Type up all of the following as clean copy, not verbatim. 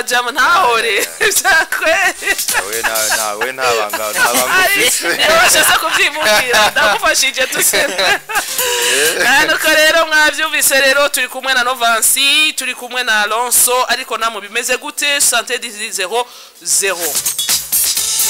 Jama ntahore vyakwere. We nawe nta banga ufise. Yoroshe se kuvyimubwira, ndagufashije tuseme. Nuko rero mwavyumvise rero, turi kumwe na Novansi, turi kumwe na Alonso, ariko namwe bimeze gute? 70 00.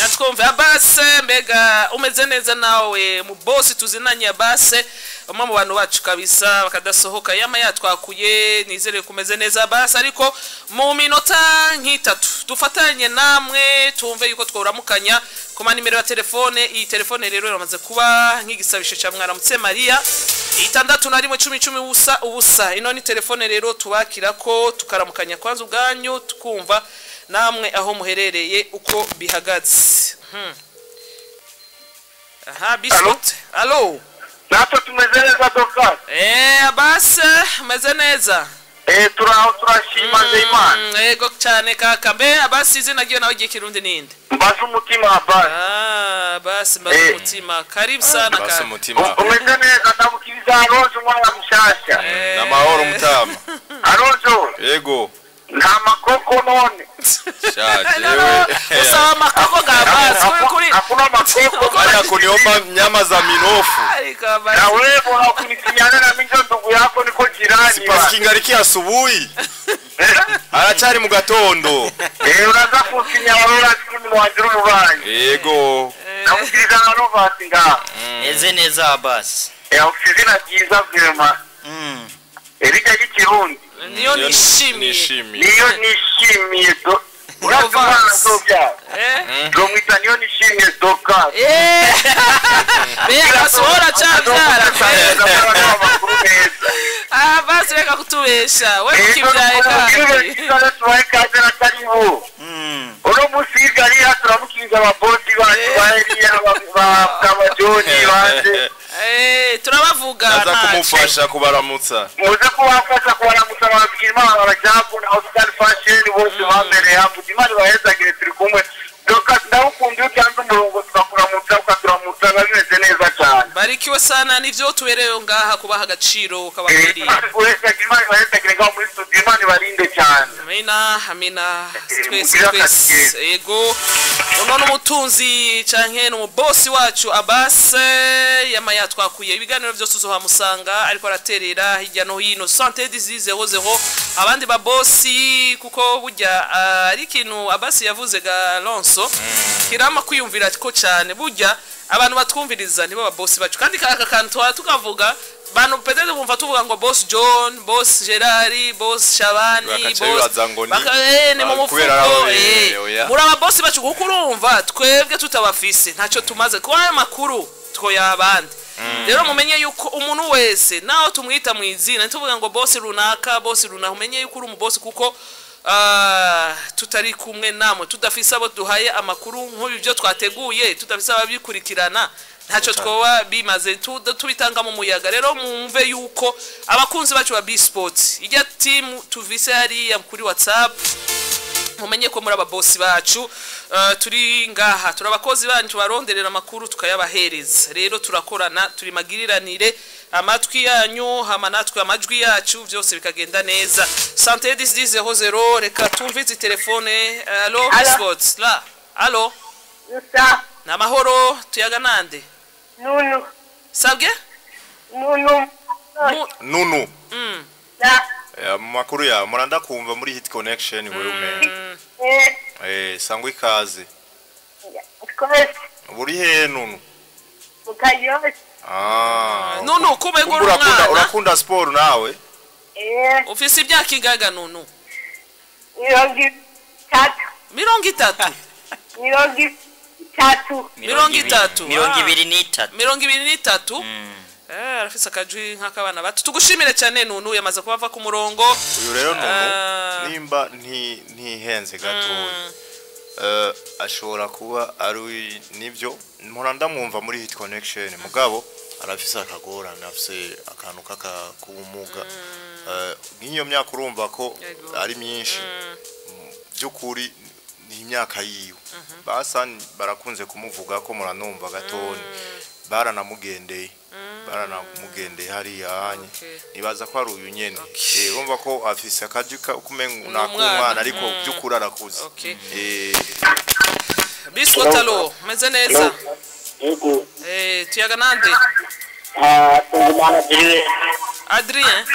Natwumve Abase, mbega umeze neza nawe mu bosi tuzinanye? Abase, umwe mu bantu bacu kabisa bakadasohoka, yama yatwakuye. Nizere kumeze neza, Abase, ariko mu minota nk'itatu dufatanye namwe tumve yuko tworamukanya ku manimero ya telefone. Iyi telefone rero iramaze kuba nk'igisabisho cya Mwaramutse Maria, 61 10 10 0 0. Ino ni telefone rero tubakira ko tukaramukanya kwanza ubwanyu, tukumva namwe aho muherereye uko bihagaze. Aha, biscuit, allo. Natwe tumeze neza, Dorcas. Abase, meze neza? Turaho, turashima Imana. Ego cyane kaka. Mbe Abasi, izina ryo nawe ry'ikirundi ninde? Mbaze umutima, Abasi. Ah, basi mbaze umutima, karibu sana Basi kaka. umutima. Umeze neza? Ndamukiriza Alonso, umwana mushasha. Namahoro, mutama. Alonso. Yego. Nta makoko none? Sha. No, no, Jewe usaba makoko ga Abasi kuri Hakuna makoko. Haya kuniomba nyama za minofu. Ariko Abasi Na wewe bora kunisinyana na mimi ndugu yako, niko jirani. Sipasi asubuhi, aracyari mu gatondo. Uraza kunsinya wewe uri wanje uri. Yego. Ndamukiriza na Novasi ngaha. Eze neza, Abasi. Ufite izina ryiza vraiment. Rijya ry'ikirundi. Niyo nishimiye. Nishimiye. Niyo nishimiye do urazi umwana nzobyara nzomwita Niyo nishimiye Dorcas. Mbe agasohora cavyara? Amakuru meza. Ah, basi reka kutubesha we, kukivyaye kandi. Tubahe ikaze na karibu. Uno munsi hirya hariya turamukiriza ababosi bacu ba Eliya, ba Joni bande. Turabavuga Naza ntacyo. kumufasha kubaramutsa. Muze kubafasha kubaramutsa, bababwira Imana barajabu na Oscar Fashion bose bambereye hafi. Imana ibahezagire, turi kumwe. Dorcas, ndagukunda, iyo utanze umurongo tukakuramutsa ukaturamutsa, biba bimeze neza cyane. Barikiwe sana, nivyo tubereyeho ngaha, kubaha agaciro ukabakwiriye. Imana ibahezagire ngaho muri studio, Imana ibarinde cyane. Amina, amina. Twese. Mugire akazi Twese keza. Yego, uno n'umutunzi canke n'umubosi wacu Abase, yama yatwakuye ibiganiro byose uzohamusanga ariko araterera hirya no hino. 70 00, abandi babosi, kuko burya ari ikintu Abasi yavuze ga Alonso kirama kwiyumvira ko cyane, burya abantu batwumviriza nibo babosi bacu. Kandi aka kantu twara tukavuga, bantu peut-être bumva tuvuga ngo boss John, boss Gerard, boss Shabani, Bakaca boss bibaza ngo ni ni mu Ah, kubera mufuko. abo, oya. Muri ababosi bacu, kuko urumva twebwe tutabafise ntacyo tumaze kuba, ayo makuru twoya abandi. Rero mumenye yuko umuntu wese naho tumwita mu izina, ntituvuga ngo boss runaka, boss runaka, umenye yuko uri umubosi, kuko tutari kumwe namwe, tudafise abo duhaye amakuru nk'ubu ibyo twateguye, tudafise ababikurikirana, ntacyo twoba bimaze tubitanga mu muyaga. Rero mwumve yuko abakunzi bacu ba B-Sports, ijya team tuvise hariya kuri WhatsApp, mumenye ko muri ababosi bacu. Turi ngaha, turi abakozi banyu, tubaronderera amakuru tukayabahereza. Rero turakorana, turi magiriranire, amatwi yanyu hama natwe amajwi yacu, byose bikagenda neza. Sante 10 00, reka tumve izi telefone. Allo? Allo? Sports la, allo. Sa. Ni amahoro, tuyaga nande? Nunu. Sabwe? Nunu. Nunu. Na. Mu makuru yawe muranda kumva muri Hit Connection wewe umenga. Sangwa ikaze. Twese. Buri he, Nunu? Mu Kanyosha. Ah. Nunu, kumbe Kumbe uri urakunda umwana. Urakunda sport nawe? Ufise imyaka ingaga, Nunu? 30. 30? 30. 30. Mirongo Ah. ibiri n'itatu. 23. Arafise akajwi nk'akabana bato. Tugushimire cyane Nunu, yamaze kuba ava ku murongo. Uyu rero Nunu, Ah. nimba ntihenze gatoya, ashobora kuba ari nibyo mpora ndamwumva muri Hit Connection, mugabo arafise akagorane, afise akantu kaka k'ubumuga. Nk'iyo myaka urumva ko ari myinshi. By'ukuri ni imyaka yiwe, basa barakunze kumuvuga ko muranumva gatoni baranamugendeye. Baranamugendeye hariya hanye. Okay. Nibaza ko ari uyu nyene. Okay. Urumva ko afise akaji kumenga Ni nakumwana umwana. ariko by'ukuri arakuze. Okay. Biswotalo, meze neza. Yego. Tuyaga nande? Tungumana Gilbert. Adrien,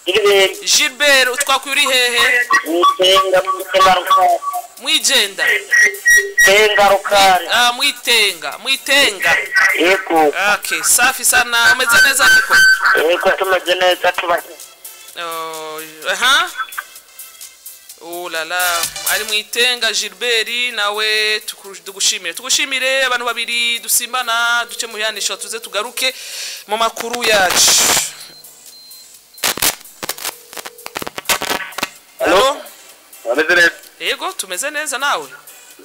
Gilbert. Gilbert, utwakuye uri hehe? Mwitenga Mwisenga. Mwijenda. Tenga Rukari. Ah, mwitenga, mwitenga. Yego. Okay, safi sana. Umeze neza ariko? Yego tumeze neza tuba. Oh, aha. Oh la la, ari mwitenga Gilbert nawe tugushimire. Tugushimire abantu babiri dusimbana duce mu yanisho tuze tugaruke mu makuru yacu. Hello? Ameze neza. Yego, tumeze neza nawe.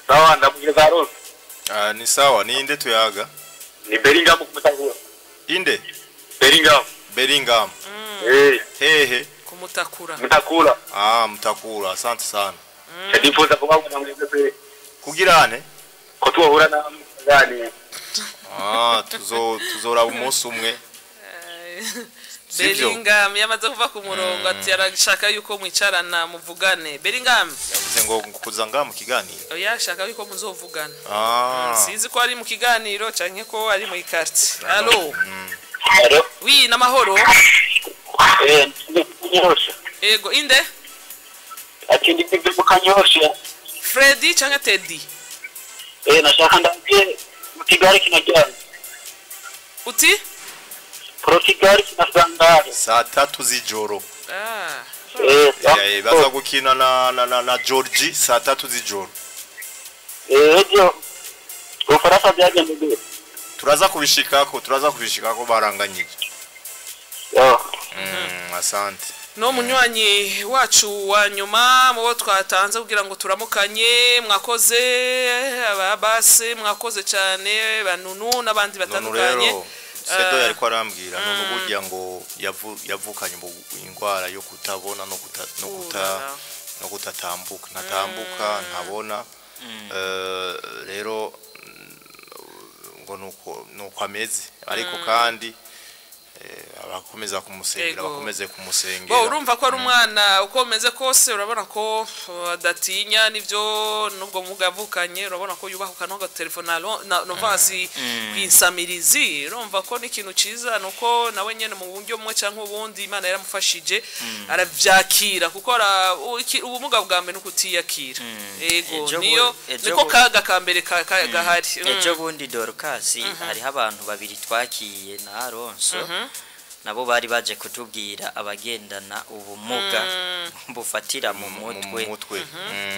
Sawa ndakugeza Rose. Ni sawa, ni inde tuyaga? Ni Bellingham kumutakura. Inde? Bellingham. Bellingham. Hehe. Kumutakura. Mutakura. Mutakura, asante sana. Ndifuza kubabona mwese. Kugirane? Ko tuhura na mugani. Tuzora umunsi umwe. Sivyo? Bellingham yamaze kuva ku murongo ati arashaka yuko mwicarana muvugane. Bellingham Yavuze ngo kuza ngaha mu kiganiro. oya ashaka yuko muzovugana. Sinzi ko ari mu kiganiro canke ko ari mu ikarti. Allo. Hello. Oui, namahoro. Nyosha. Ego inde? Ati ndi mu Kanyosha. Freddy canke Teddy? Nashaka ndabye mu Kigali kinajyana. Uti? Portugal kinasangare. Saa 3 z'ijoro. Baza gukina na Georgie saa 3 z'ijoro. Ejo Ufaransa byagenze gute? Turaza kubishikako baranganyije. Asante. No munywanyi wacu wa nyuma mubo twatanze kugira ngo turamukanye, mwakoze ababase, mwakoze cyane banunu n'abandi batandukanye. Sedo yariko arambwira none burya ngo yavukanye ingwara yo kutabona no kutatambuka, natambuka ntabona. Rero ngo nuko ameze ariko kandi abakomeza kumusengera bakomeze kumusengera. Bo urumva ko ari umwana uko meze kose, urabona ko adatinya nivyo nubwo mugavukanye, urabona ko yubahuka no telefone no vasi kwinsamirizi, urumva ko ni ikintu ciza nuko nawe nyene mu buryo mwe canke ubundi Imana yaramufashije aravyakira, kuko ubumuga bwa mbere nukutiyakira. Ego niyo niko kaga kambere gahari. Ejo bundi Dorcas hariho abantu babiri twakiye na Alonso nabo bari baje kutubwira abagendana ubumuga bufatira mu mutwe.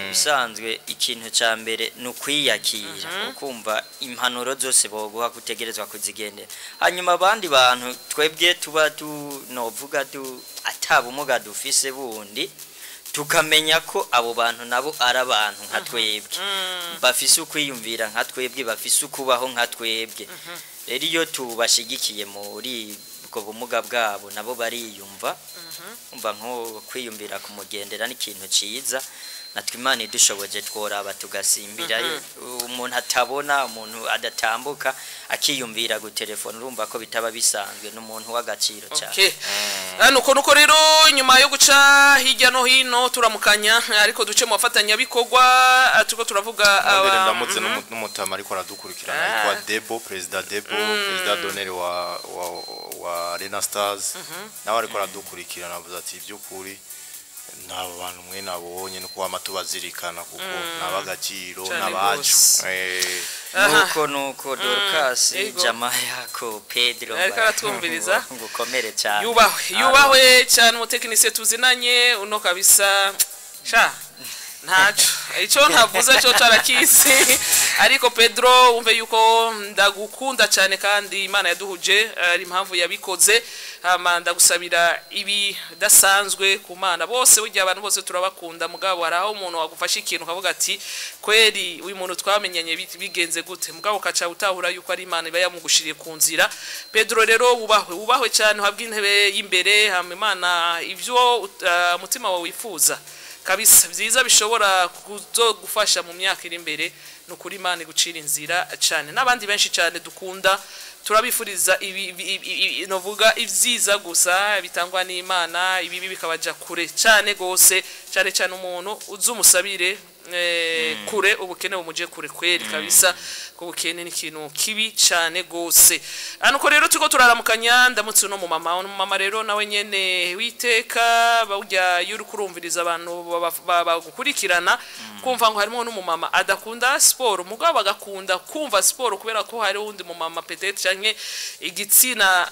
Bisanzwe ikintu ca mbere ni ukwiyakira, ukumva impanuro zose boguha kutegerezwa kuzigendera. Hanyuma abandi bantu twebwe tuba novuga atabumuga dufise bundi, tukamenya ko abo bantu nabo ari abantu nka twebwe, bafise ukwiyumvira nka twebwe, bafise ukubaho nka twebwe. Rero iyo tubashigikiye muri ubwo bumuga bwabo nabo bariyumva, umva nko kwiyumvira kumugendera ni ikintu ciza. Natwe Imana idushoboje tworaba tugasimbira umuntu atabona, umuntu adatambuka akiyumvira gutelefone, urumva ko bitaba bisanzwe n'umuntu w'agaciro cyane. Okay. Nuko rero nyuma yo guca hirya no hino turamukanya, ariko duce mu bafatanya bikorwa tuko turavuga aba ndamutse n'umutama ariko aradukurikirana yitwa Debo, President Debo, President Donner wa Arena Stars, nawe ariko aradukurikirana avuze ati iby'ukuri nta bantu mwe nabonye no kuba matubazirikana kuko nabagaciro nabacu. Nuko Dorcas jama yako Pedro ariko aratwumviriza ngukomere cyane, yubahwe cyane umutekinisiye tuzinanye uno kabisa sha ntaco ico ntavuze cyo carakizi, ariko Pedro umve yuko ndagukunda cyane kandi Imana yaduhuje ari impamvu yabikoze. Hama ndagusabira ibi dasanzwe ku Mana bose, burya abantu bose turabakunda, mugabo haraho umuntu wagufasha ikintu ukavuga ati kweri uyu muntu twamenyanye bigenze gute, mugabo ukaca utahura yuko ari Imana iba yamugushiriye ku nzira. Pedro rero wubahwe cyane, uhabwe intebe y'imbere, hama Imana ivyo umutima wawe wifuza kabisa byiza bishobora kuzogufasha mu myaka iri imbere, nukuri Imana igucira inzira cyane. N'abandi benshi cyane dukunda Turabifuriza novuga ibyiza gusa bitangwa n'Imana, ibibi bikabaja kure cyane gose, cyane cyane umuntu uzumusabire kure ubukene bumuje kure kweri kabisa, ko ubukene ni ikintu kibi cyane gose. Anuko rero turiko turaramukanya, ndamutse uno mumama, uno mumama rero nawe nyene witeka burya iyo uriko urumviriza abantu bagukurikirana, kumva ngo harimo n'umumama adakunda siporo mugabo agakunda kumva siporo kubera ko hari uwundi mumama peut-être canke igitsina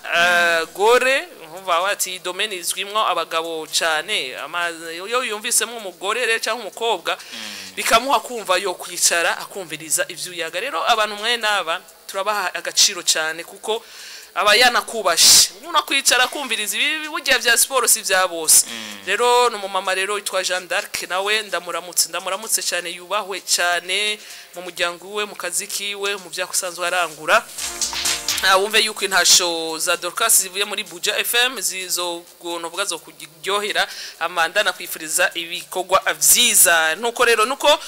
gore, nkumva bati domaine izwimwo abagabo cyane, iyo yumvisemo umugore rero cyangwa umukobwa bikamuha kumva yo kwicara akumviriza ivyuyaga. Rero abantu mwe naba turabaha agaciro cyane kuko aba yanakubashe umuntu akwicara akumviriza ibi burya vya siporo si vya bose. Rero ni umumama rero witwa Jeanne d'Arc, nawe ndamuramutse, ndamuramutse cyane, yubahwe cyane mu muryango we, mu kazi kiwe, mu byo asanzwe arangura. Wumve yuko intasho za Dorcas zivuye muri Buja FM zizo novuga zo kuryohera amanda nakwifuriza ibikorwa vyiza. Nuko rero nuko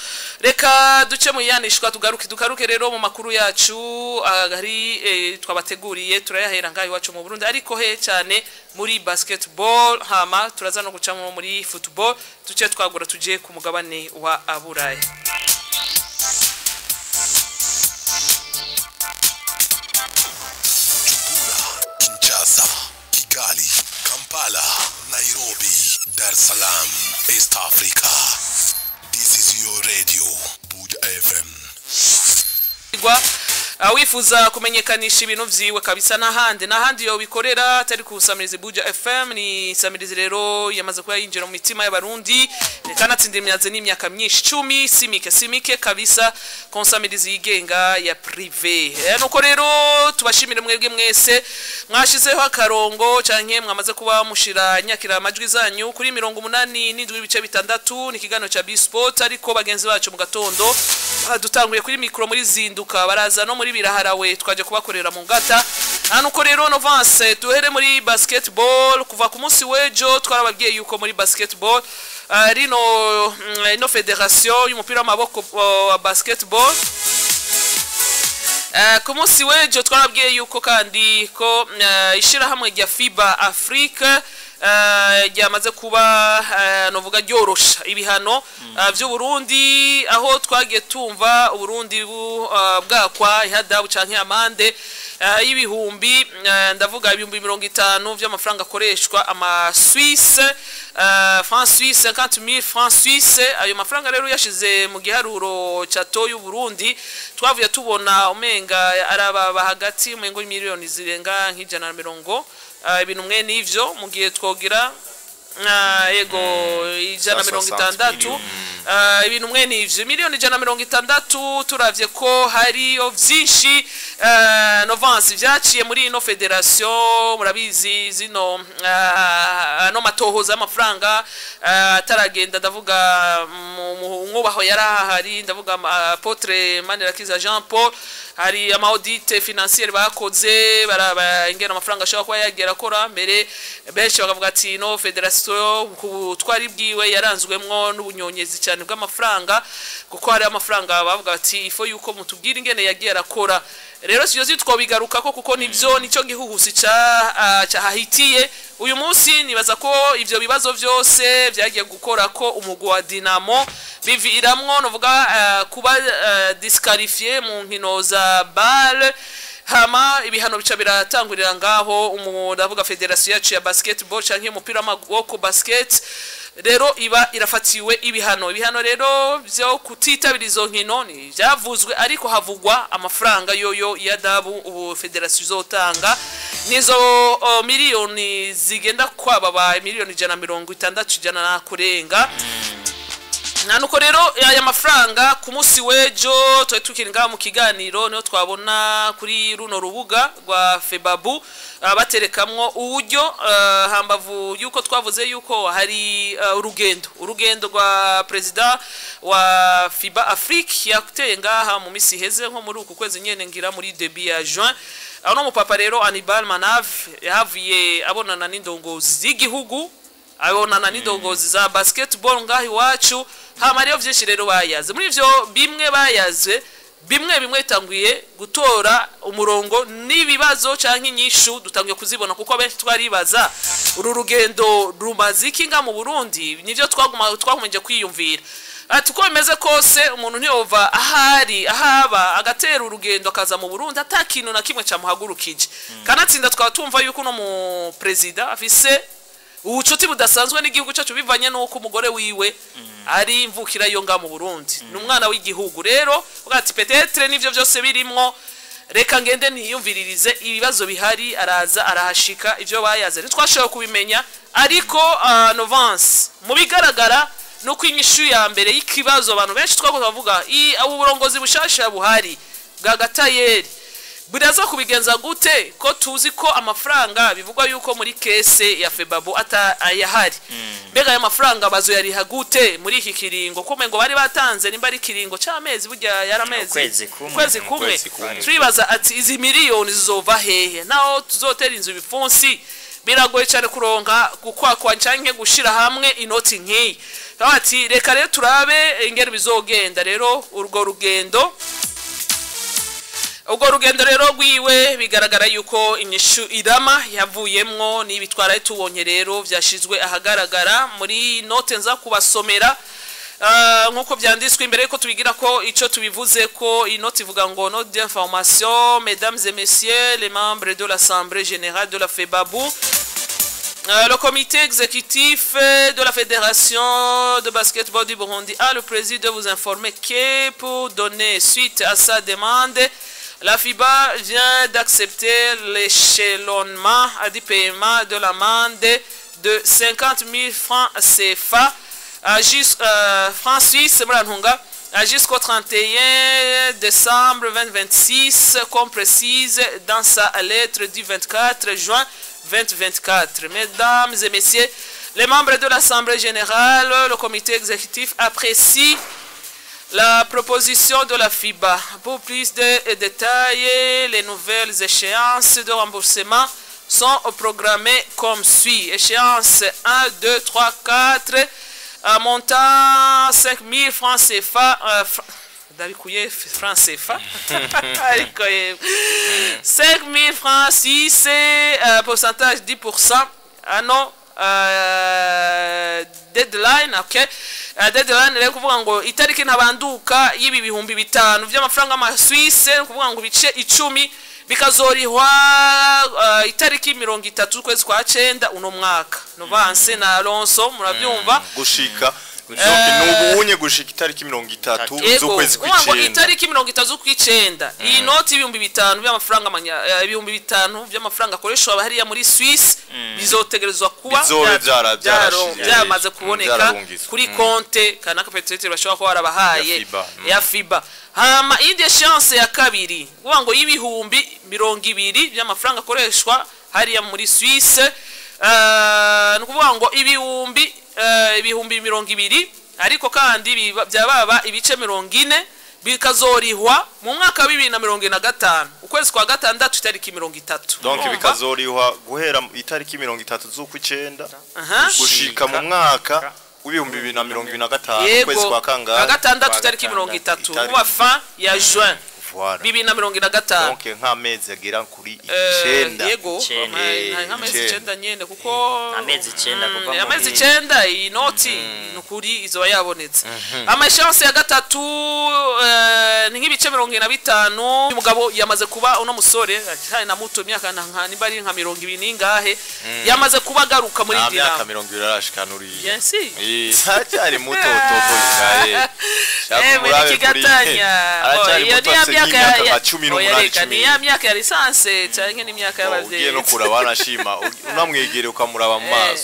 reka duce mu yanishwa, tugaruke rero mu makuru yacu hari twabateguriye, turayahera ngaho iwacu mu Burundi ariko he cyane muri basketball, hama turaza no gucamo muri football, duce twagura tuje ku mugabane wa Buraya. Kinshasa, Kigali, Kampala, Nairobi, Dar es Salaam, East Africa. This is your radio, Buja FM. Igwa wifuza kumenyekanisha ibintu vyiwe kabisa n'ahandi n'ahandi yo bikorera atari ku Samirizi Buja FM. Ni Samirizi rero yamaze kuba yinjira mu mitima y'Abarundi, kanatsinda imyaze n'imyaka myinshi 10, simike simike kabisa konsamirizi yigenga ya privé. Nuko rero tubashimire mwebwe mwese mwashizeho akarongo canke mwamaze kuba mushira nyakira amajwi zanyu kuri 87.6. Ni ikiganiro cha B-Sport, ariko bagenzi bacu mu gatondo dutanguye kuri mikro muri zinduka baraza no muri biraharawe twaje kubakorera mu ngata. Nuko rero Novance duhere muri basketball. Kuva ku munsi w'ejo twarababwiye yuko muri basketball rino ino federation y'umupira w'amaboko wa basketball, ku munsi w'ejo twarabwiye yuko kandi ko ishirahamwe rya FIBA Afrique ryamaze kuba novuga ryorosha ibihano vy'u Burundi, aho twagiye tumva Uburundi bwakwa ihadabu canke amande y'ibihumbi, ndavuga 50,000 vy'amafaranga akoreshwa ama Suisse, francs suisse, 50,000 francs suisse. Ayo mafaranga rero yashize mu giharuro ca to y'u Burundi, twavuye tubona umenga araba hagati umengo miliyoni zirenga nk'ijana na mirongo ibintu mwe n'ivyo, mu gihe twogira yego 160, ibintu mwe n'ivyo 160,000,000. Turavye ko hariyo vyinshi Novance vyaciye muri ino federation, murabizi zino ano matohoza y'amafaranga ataragenda, ndavuga mwubaho yarahari, ndavuga Apotre Manirakiza Jean Paul, hari ama audit financier bakoze baraba ingena amafaranga ashobora kuba yagera akora mbere, benshi bakavuga ati no federation ku twari bwiwe yaranzwemwo n'ubunyonyezi cyane bw'amafaranga, kuko hari amafaranga bavuga ati ifo yuko mutubwira ingene yagiye arakora. Rero sivyo twobigaruka ko kuko nivyo nico gihuhusi ca cahahitiye uyu munsi. Nibaza ko ivyo bibazo vyose vyagiye gukora ko umugwi wa Dinamo biviramwo novuga kuba disqualifié mu nkino za BAL, hama ibihano bica biratangurira ngaho. Ndavuga federation yacu ya basketball canke umupira w'amaboko basket rero iba irafatiwe ibihano rero byo kutitabira izo nkino ni byavuzwe, ariko havugwa amafaranga yoyo ya dabu ubu federation izotanga nizo miliyoni zigenda kwababa miliyoni 160 ijana na kurenga. Nuko rero aya mafaranga ku munsi w'ejo twari tukiri ngaha mu kiganiro niho twabona kuri runo rubuga rwa Febabu baterekamwo uburyo hambavu yuko twavuze yuko hari urugendo rwa president wa FIBA Afrique yakuteye ngaha mu misi iheze nko muri uku kwezi nyene ngira muri début ya juin. Aho no mupapa rero Hannibal Manav yahavuye abonana n'indongozi z'igihugu, abonana n'indongozi za basketball ngaho iwacu, hama rero vyinshi rero bayaze. Muri ivyo bimwe bayaze Bimwe bimwe bitanguye gutora umurongo n'ibibazo canke inyishu dutanguye kuzibona, kuko benshi twaribaza uru rugendo rumaze iki nga mu Burundi. Nivyo twaguma twakomeje kwiyumvira, ati uko bimeze kose umuntu ntiyova ahari ahaba agatera urugendo akaza mu Burundi ata kintu na kimwe camuhagurukije. Kanatsinda twaba tumva yuko uno mu president afise ubucuti budasanzwe n'igihugu cyacu, bivanye n'uko umugore wiwe ari imvukira yo nga mu Burundi, ni umwana w'igihugu. Rero uvuga ati peut-être n'ivyo byose birimwo, reka ngende niyumviririze ibibazo bihari. Araza arahashika, ivyo bayaze ntitwashoboye kubimenya, ariko Novance, mu bigaragara nuko inyishu ya mbere y'ikibazo abantu benshi twakoze bavuga, ubu burongozi bushasha buhari bwa Gatayeri buraza kubigenza gute, ko tuzi ko amafaranga bivugwa yuko muri caisse ya FEBABU ata ayahari? Mbega aya mafaranga bazoyariha gute muri iki kiringo, ko ngo bari batanze nimba ari kiringo c'amezi, burya yari amezi? Ukwezi kumwe. Ukwezi kumwe. Ukwezi kumwe. Turibaza ati izi miliyoni zizova hehe? Naho tuzotera inzu ibipfunsi, biragoye cyane kuronka gukwakwa canke gushira hamwe inoti nk'iyi. Baba ati reka rero turabe ingene bizogenda. Rero urwo rugendo rero rwiwe, bigaragara yuko inyishu irama yavuyemwo n'ibitwara tubonye rero vyashizwe ahagaragara muri note nza kubasomera. Nk'uko vyanditswe imbere yuko tubigira ko ico tubivuze, ko inoti ivuga ngo: "Note d'information, mesdames et messieurs les membres de l'Assemblée générale de la FEBABU. Le comité exécutif de la Fédération de basketball du Burundi a le plaisir de vous informer que pour donner suite à sa demande, la FIBA vient d'accepter l'échelonnement du paiement de l'amende de 50 000 francs CFA, francs suisses, murantunga, jusqu'au 31 décembre 2026, comme précise dans sa lettre du 24 juin 2024. Mesdames et messieurs les membres de l'Assemblée générale, le comité exécutif apprécie la proposition de la FIBA. Pour plus de détails, les nouvelles échéances de remboursement sont programmées comme suit. Échéance 1, 2, 3, 4, un montant 5 000 francs CFA. Ndabikuye francs CFA, ariko yewe 5 000 francs 6, pourcentage 10%. Ah non, deadline, okay. Deadline rero kuvuga ngo itariki ntabanduka y'ibi 5000 by'amafaranga y'Amaswisse, ni kuvuga ngo ibice 10 bikazorihwa itariki 30 ukwezi kwa cenda uno mwaka. Novance na Alonso, murabyumva? Gushika, donc nubu unye gushika itariki 30 z'ukwezi Kuvuga ngo kw'icenda. Itariki 30 z'ukwicenda, iyi noti 5000 by'amafaranga 5000 by'amafaranga akoreshwa hariya muri Suisse bizotegerezwa kuba Bizobe byamaze kuboneka byararungitswe. kuri konte kanaka, peut-être bashobora kuba barabahaye Ya FIBA. Ya FIBA. Hama indi échéance ya kabiri, kuvuga ngo y'20 000 by'amafaranga akoreshwa hariya muri Suisse, ni ukuvuga ngo 20 000, ariko kandi byababa ibice 40, bikazorihwa mu mwaka wa 2025 ukwezi kwa gatandatu itariki 30. Donc Urumva? bikazorihwa guhera itariki 30 z'ukwicenda gushika mu mwaka w'2025 ukwezi kwa Kwa kangahe? gatandatu Kwa itariki 30, Itariki- kuba fin ya juin Voilà. 2025. Donc nk'amezi agera kuri 9. Yego. 9. Nk'amezi 9. 9 nyene, kuko Amezi 9 kuva mu amezi 9, iyi noti ni ukuri izoba yabonetse. Ama échéance ya gatatu ni nk'ibice 45. Uyu mugabo yamaze kuba uno musore cyane na muto, imyaka nka nimba ari nka 20 n'ingahe, yamaze kuba agaruka muri Nta myaka Dinamo. 20 arashikana uriya. Bien sûr. Aracyari muto topo ikaye. Nikigatanya. Aracyari Iyo muto, ni ya afise myaka nk'imyaka nka cumi oya, n'umunani, reka, cumi. ni ya myaka ya licence canke ni imyaka Ugiye y'abavyeyi? no kuraba, arashima, unamwegereye ukamuraba mu maso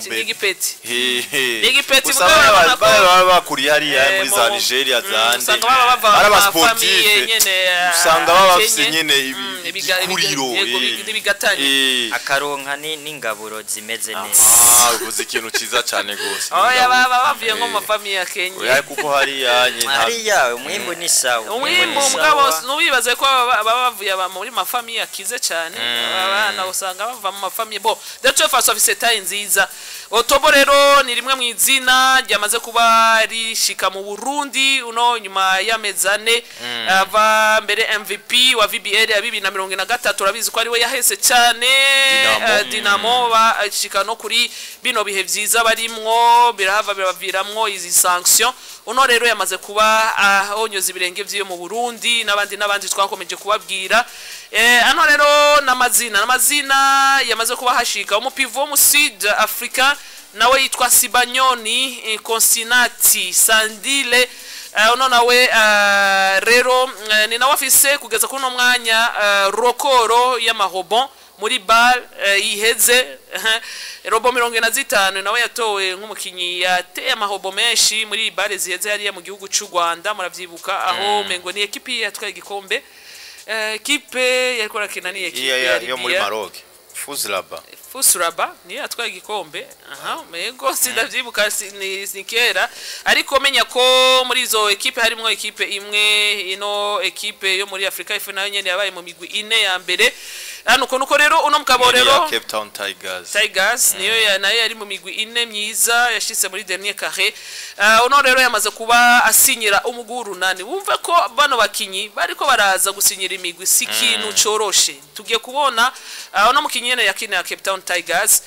Ni igipeti. Hehe. Ni igipeti. Usanga Mugabo urabona ko- baba bakuriye hariya muri za Nigeria zande, Usanga baba bava ari mu abasportif, ma famille nyene, usanga baba bafise akenye. nyene igikuriro, Yego, n'ibigatanya. Akaronka n'ingaburo zimeze neza. Ah, uvuze ikintu ciza cane gose. Oya, baba bavuye nko mu ma famille akenye. Oya, kuko hariya nye Hariya umwimbu ni sawa. Umwimbu, ni mugabo sawa. nubibaze ko baba bavuye muri ma famille akize cyane. Abana usanga bava mu ma famille, bon, de toute façon afise taille nziza. Otobo rero ni rimwe mu izina ryamaze kuba rishika mu Burundi uno nyuma y'amezi 4 ava mbere MVP wa VBL ya 2023. Urabizi ko ari we yahese cyane Dinamo bashika no kuri bino bihe vyiza barimwo, birahava birabaviramwo izi sanction. Uno rero yamaze kuba ahonyoza ibirenge vyiyo mu Burundi n'abandi twakomeje kubabwira. Ano rero n'amazina yamaze kuba hashika umupivo mu Sud Africa nawe yitwa Sibanyoni Consinati Sandile. Uno nawe rero ni nawe afise kugeza kuno mwanya rokoro y'amahobon muri bar iheze robo 45, nawe yatowe nk'umukinyi yateye amahobo menshi muri bar ziheze hariya mu gihugu cy'u Rwanda. Muravyibuka aho mengo ni ekipi yatwaye igikombe, ekipe yariko rakina ni ekipe yo muri Maroc, Fusuraba niyo yatwaye igikombe. Aha mego sindavyibuka ni kera, ariko menya ko muri izo ekipe harimo ekipe imwe ino ekipe yo muri Afrika ifu nayo nyene yabaye mu migwi ine ya mbere. Hano nuko rero uno mugabo rero Cape Town Tigers niyo nayo yari mu migwi ine myiza yashitse muri dernier carré. Uno rero yamaze kuba asinyira umuguru nani. Wumve ko bano bakinyi bariko baraza gusinyira imigwi si kintu coroshe. Tugiye kubona uno mukinyi nyene yakina Cape Town Tigers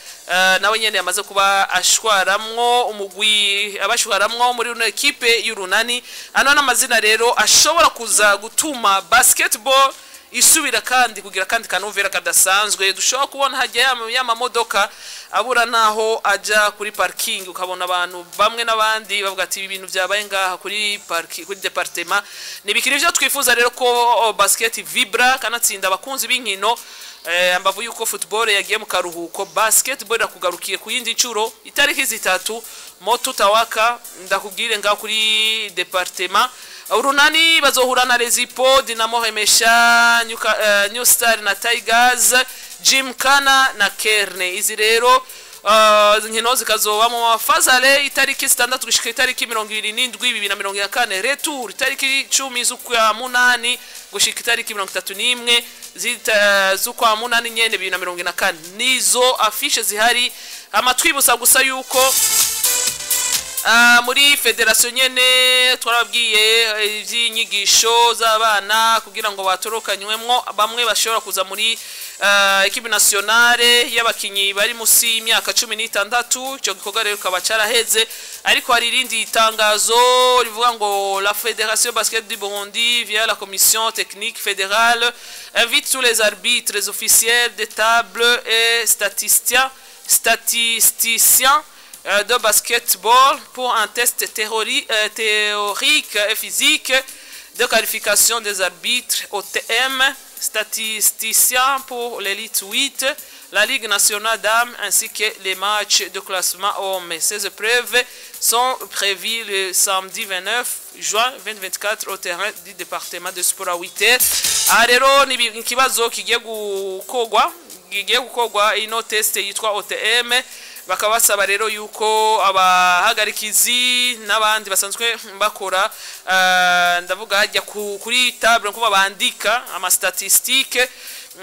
nawe nyene yamaze kuba ashwaramwo umugwi abashwaramwo muri uno ekipe y'urunani. Ano n'amazina rero ashobora kuza gutuma basketball isubira kandi kugira kandi kanovera kadasanzwe. Dushobora kubona hajya y'amamodoka abura naho aja kuri parking, ukabona abantu bamwe n'abandi bavuga ati ibintu byabaye ngaha kuri parking kuri departement. Nibikiri byo twifuza rero ko basket vibra kanatsinda abakunzi b'inkino. Ambavu yuko football yagiye mu karuhuko, basketball irakugarukiye ku yindi ncuro itariki 3 moto tawaka ndakubwire ngaho kuri departement. Urunani bazohura na Rezipo, Dinamo Remesha, New Star na Tigers, Jim Kana na Kerne. Izi rero nkino zikazoba mu mafazale itariki 6 gushika itariki 27 2024, retour itariki 10 z'ukwa munani gushika itariki 31 z'ukwa munani nyene 2024. Nizo afishe zihari. Amatwibusa gusa yuko muri federation nyene twarabwiye ivy'inyigisho z'abana kugira ngo batorokanywemwo bamwe bashobora kuza muri equipe nationale y'abakinyi bari musi y'imyaka 16. Ico gikorwa rero kaba caraheze, ariko hari irindi tangazo rivuga ngo la Fédération Basket du Burundi via la commission technique fédérale invite tous les arbitres, les officiels de table et statisticiens de basketball pour un test théorique et physique de qualification des arbitres OTM, statisticiens pour l'élite 8, la Ligue nationale dames ainsi que les matchs de classement hommes. Ces épreuves sont prévues le samedi 29 juin 2024 au terrain du département de sport à 8h. Rero ni ikibazo kigiye gukogwa ino test yitwa OTM. Bakaba basaba rero yuko abahagarikizi n'abandi basanzwe bakora ndavuga hajya kuri table nkuba bandika ama statistique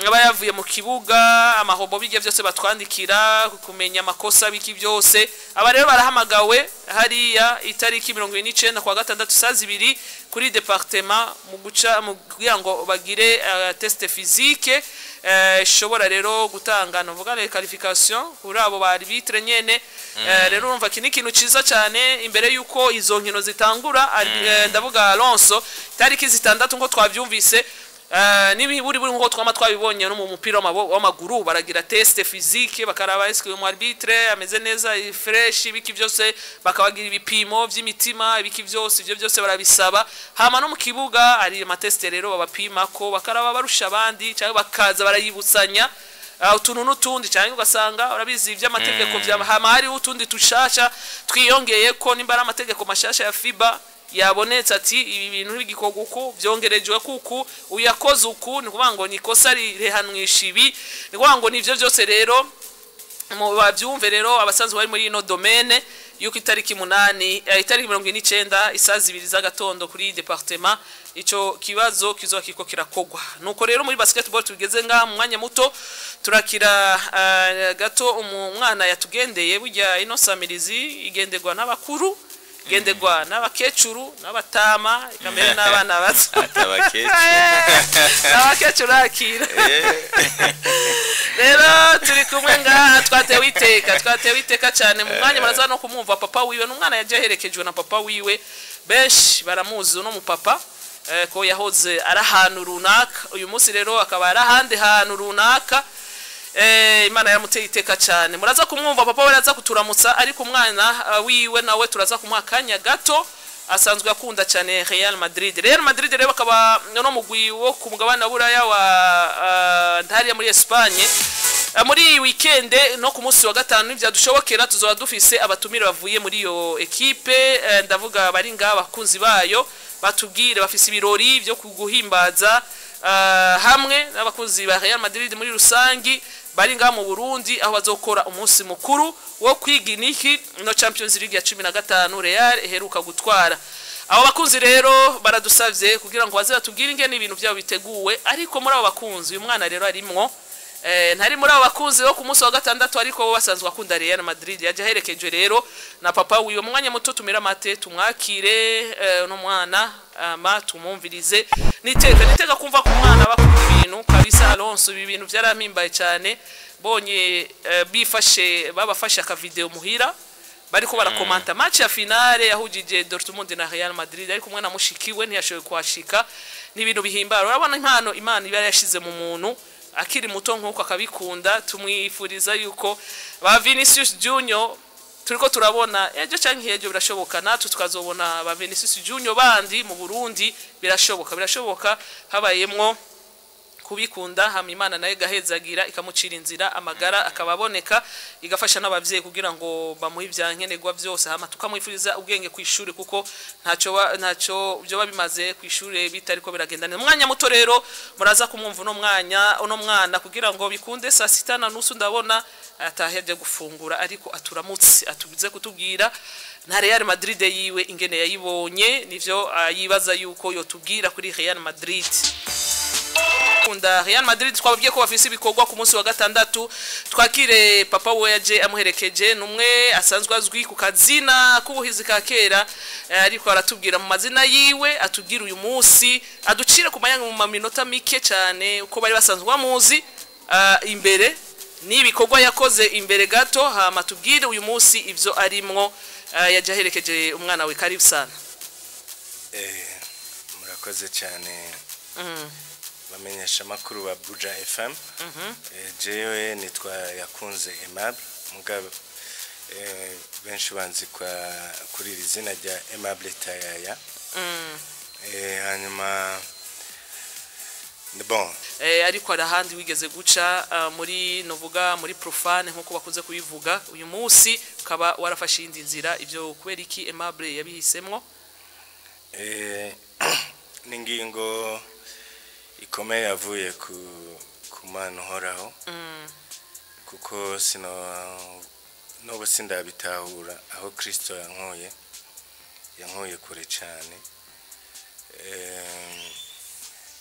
abayavuye mu kibuga, amahobo bijya byose batwandikira kumenya amakosa biki byose. Aba rero barahamagawe hariya itariki 29 kwa gatandatu saa 2 kuri departement mu guca kugira ngo bagire test physique shobora rero gutanga novuga les qualifications kuri abo ba arbitre nyene. Rero urumva ki nikintu ciza cyane imbere yuko izo nkino zitangura. Ndavuga Alonso itariki 6 ngo twavyumvise nibi buri nko twama twabibonye no mu mupira w'amaguru baragira test physique bakaraba est-ce que mu arbitre ameze neza fresh ibiki byose, bakabagira ibipimo by'imitima ibiki byose, ibyo byose barabisaba. Hama no mu kibuga ari ama test rero babapima ko bakaraba barusha abandi cyangwa bakaza barayibutsanya utuntu n'utundi, cyangwa ugasanga urabizi iby'amategeko bya hama hari utundi tushasha twiyongeye ko nimba ari amategeko mashasha ya FIBA yabonetse ati ibi bintu bigikogwa uko byongerejwe kuku uyakoze uku, ni kuvuga ngo ni kosa rihanwisha ibi, ni kuvuga ngo nivyo byose rero mu bavyumve rero abasanzwe bari muri ino domaine. Yuko itariki 8, itariki 49, isaha 2 z'agatondo kuri département, ico kibazo kizoba kiriko kirakogwa. Nuko rero muri basketball tugeze nga mu mwanya muto turakira gato umwana yatugendeye. Burya ino samirizi igenderwa n'abakuru, igenderwa n'abakecuru n'abatama, ikamere n'abana bato. Atabakecuru. N'abakecuru akira. Rero turi kumwe ngaha, twatewe iteka cyane. Mu mwanya muraza no kumwumva papa wiwe, n'umwana yaje aherekejwe na papa wiwe. Benshi baramuzi uno mupapa, ko yahoze ari ahantu runaka, uyu munsi rero akaba ari ahandi hantu runaka. Imana yaramuteye iteka cyane. Muraza kumwumva papa we, araza kuturamutsa, ariko umwana wiwe nawe turaza kumuha akanya gato. Asanzwe akunda cyane Real Madrid. Real Madrid rero bakaba no mugwi wo ku mugabane wa Buraya wa ntariya muri Espagne. Muri iyi weekend no ku munsi wa gatanu nivyadushobokera tuzoba dufise abatumire bavuye muri iyo ekipe, ndavuga bari ngaha abakunzi bayo, batubwire bafise ibirori byo kuguhimbaza hamwe n'abakunzi ba Real Madrid muri rusangi bari ngaha mu Burundi, aho bazokora umunsi mukuru wo kwiga iniki no Champions League ya 15 Real iheruka gutwara. Abo bakunzi rero baradusavye kugira ngo baze batubwire ingene ibintu byabo biteguwe. Ariko muri abo bakunzi uyu mwana rero arimwo, ntari muri abo bakunzi bo ku munsi wa gatandatu, ariko bo basanzwe akunda Real Madrid. Yaje aherekejwe rero na papa wiwe. Mu mwanya muto tumira mate, tumwakire no mwana ama tumumvirize. Niteka kumva ku mwana bakunda ibintu kabisa. Alonso, ibi bintu byarampimbaye cyane bonye bifashe babafashe aka video muhira bariko barakomanta match ya finale yahujije Dortmund na Real Madrid, ariko umwana mushikiwe ntiyashoboye kuhashika. Ni ibintu bihimbara. Urabona impano Imana iba yashize mu muntu akiri muto nk'uko akabikunda. Tumwifuriza yuko ba Vinicius Junior turiko turabona ejo canke ejo, birashoboka natwe tukazobona ba Vinicius Junior bandi mu Burundi. Birashoboka habayemwo kubikunda, hama Imana nayo igahezagira, ikamucira inzira, amagara akababoneka, igafasha n'abavyeyi kugira ngo bamuhe ivyankenerwa byose, hama tukamwifuriza ubwenge ku ishuri, kuko ntacyo byoba bimaze ku ishuri bitariko biragenda neza. Umwanya muto rero muraza kumwumva uno mwanya uno mwana, kugira ngo bikunde saa 6:30 ndabona ataheje gufungura, ariko aturamutse, atubize kutubwira na Real Madrid yiwe ingene yayibonye, nivyo yibaza yuko yotubwira kuri Real Madrid. Kunda Real Madrid, twababwiye ko bafise ibikorwa ku munsi wa gatandatu. Twakire papa we yaje amuherekeje, numwe asanzwe azwi ku kazina k'ubuhizi ka kera, ariko aratubwira mu mazina yiwe, atubwira uyu munsi, aducire ku mayanga mu minota mike cyane uko bari basanzwe bamuzi imbere n'ibikorwa yakoze imbere gato, hama tubwire uyu munsi ivyo arimwo. Yaje aherekeje umwana we. Karibu sana. Murakoze cyane, bamenyesha amakuru ba Buja FM. Jewe nitwa Yakunze Aimable, mugabo benshi banzi kwa kuri iri zina rya Aimable Tayaya. Hanyuma bon. Ariko hari ahandi wigeze guca, muri novuga muri profane nkuko bakunze kubivuga, uyu munsi ukaba warafashe iyindi nzira. Ibyo kubera iki Aimable yabihisemwo? Ni ingingo ikomeye yavuye ku Mana uhoraho, kuko sino n'ubu sindabitahura aho Kristo yankuye. Yankuye kure cyane.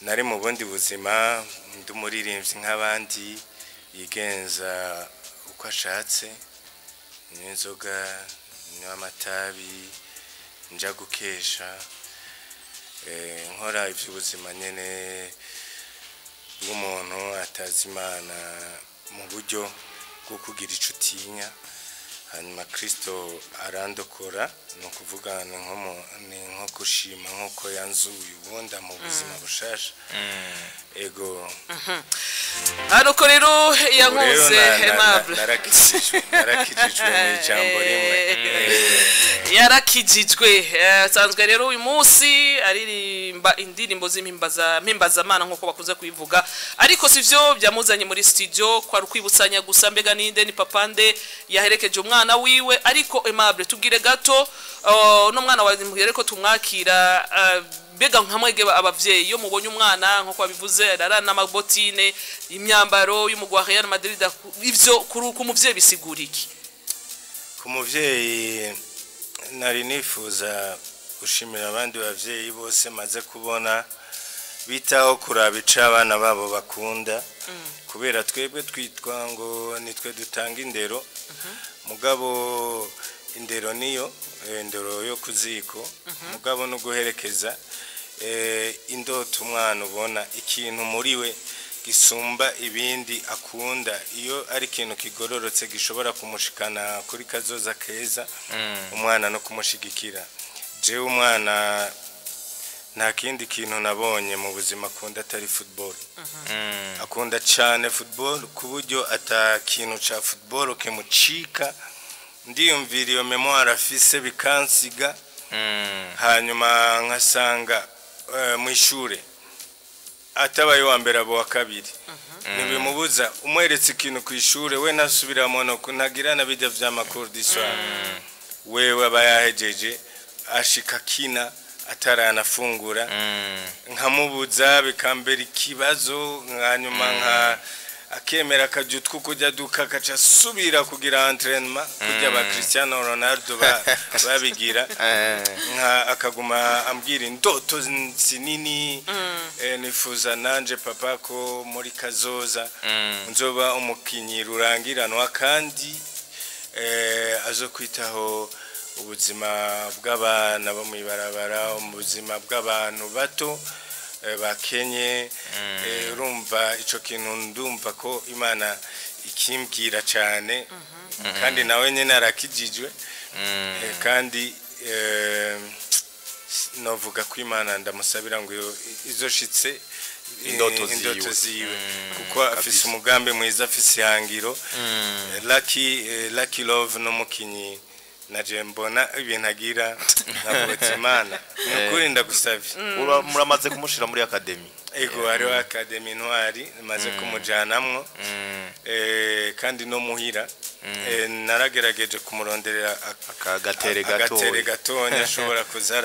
Nari mu bundi buzima, ndi umuririmbyi nk'abandi yigenza uko ashatse, nywa inzoga, nywa amatabi, nja gukesha, nkora iby'ubuzima nyene bw'umuntu atazi Imana mu buryo bwo kugira ico utinya. Hanyuma Kristo arandokora, ni ukuvuga ni nko gushima nk'uko yanzuye ubundi mu buzima bushasha, ego. Hano ko rero Ubu rero Yankunze Aimable narakijijwe mu ijambo rimwe. Yarakijijwe. Asanzwe rero uyu munsi aririmba indirimbo z'impimbaza mpimbazamana nk'uko bakunze kubivuga, ariko sivyo byamuzanye muri studio, kwari ukwibutsanya gusa mbega ninde, ni papa nde yaherekeje umwana wiwe. Ariko Aimable, tubwire gato no mwana wawe mbwire ko tumwakira. Mbega nka mwege abavyeyi, iyo mubonye umwana nk'uko babivuze arara n'amabotine, imyambaro y'umugwi wa Real Madrid, ivyo kuri ku muvyeyi bisigura iki? Ku Ku muvyeyi nari nifuza gushimira abandi bavyeyi bose maze kubona bitaho kuraba ico abana babo bakunda, kubera twebwe twitwa ngo nitwe dutanga indero, mugabo indero niyo indero yo kuziko, mugabo no guherekeza indoto umwana ubona ikintu muri we gisumba ibindi akunda, iyo ari ikintu kigororotse gishobora kumushikana kuri kazoza keza, umwana no kumushigikira. Jewe umwana nta kindi kintu nabonye mu buzima akunda atari football. Akunda cyane football ku buryo ata kintu ca football kimucika. Ndiyumvira iyo mémoire afise bikansiga, hanyuma nkasanga mu ishure atabaye uwa mbere abo wa kabiri, ntibimubuza. Umweretse ikintu ku ishure, we ntasubiramo, no ntagira na bijya vy'amakuru d'histoire, wewe aba yahejeje, ashika kina ataranafungura, nkamubuza bikambera ikibazo. Hanyuma nka akemera akajya utwo kujya duka, akaca asubira kugira entraînement kujya ba Cristiano Ronaldo babigira, nka akaguma ambwira indoto zinini, nifuza nanje papa ko muri kazoza nzoba umukinyi rurangiranwa, kandi azo kwitaho ubuzima bw'abana bo mw'ibarabara, ubuzima bw'abantu bato bakenye. Urumva ico kintu ndumva ko Imana ikimbwira cyane, kandi nawe nyene arakijijwe. Kandi novuga ko Imana ndamusabira ngo izoshitse indoto ziwe. Indoto ziwe, kuko afise umugambi mwiza, afise ihangiro. Lucky Love n'umukinyi naje mbona ibintu agira nkavuga Imana ni ukuri ndagusavye. Muramaze kumushira muri academy? Ego, hariho academy Intwari maze kumujanamwo, kandi no muhira naragerageje kumuronderera Aka gatere agatere gatoya. Gatonya ashobora kuza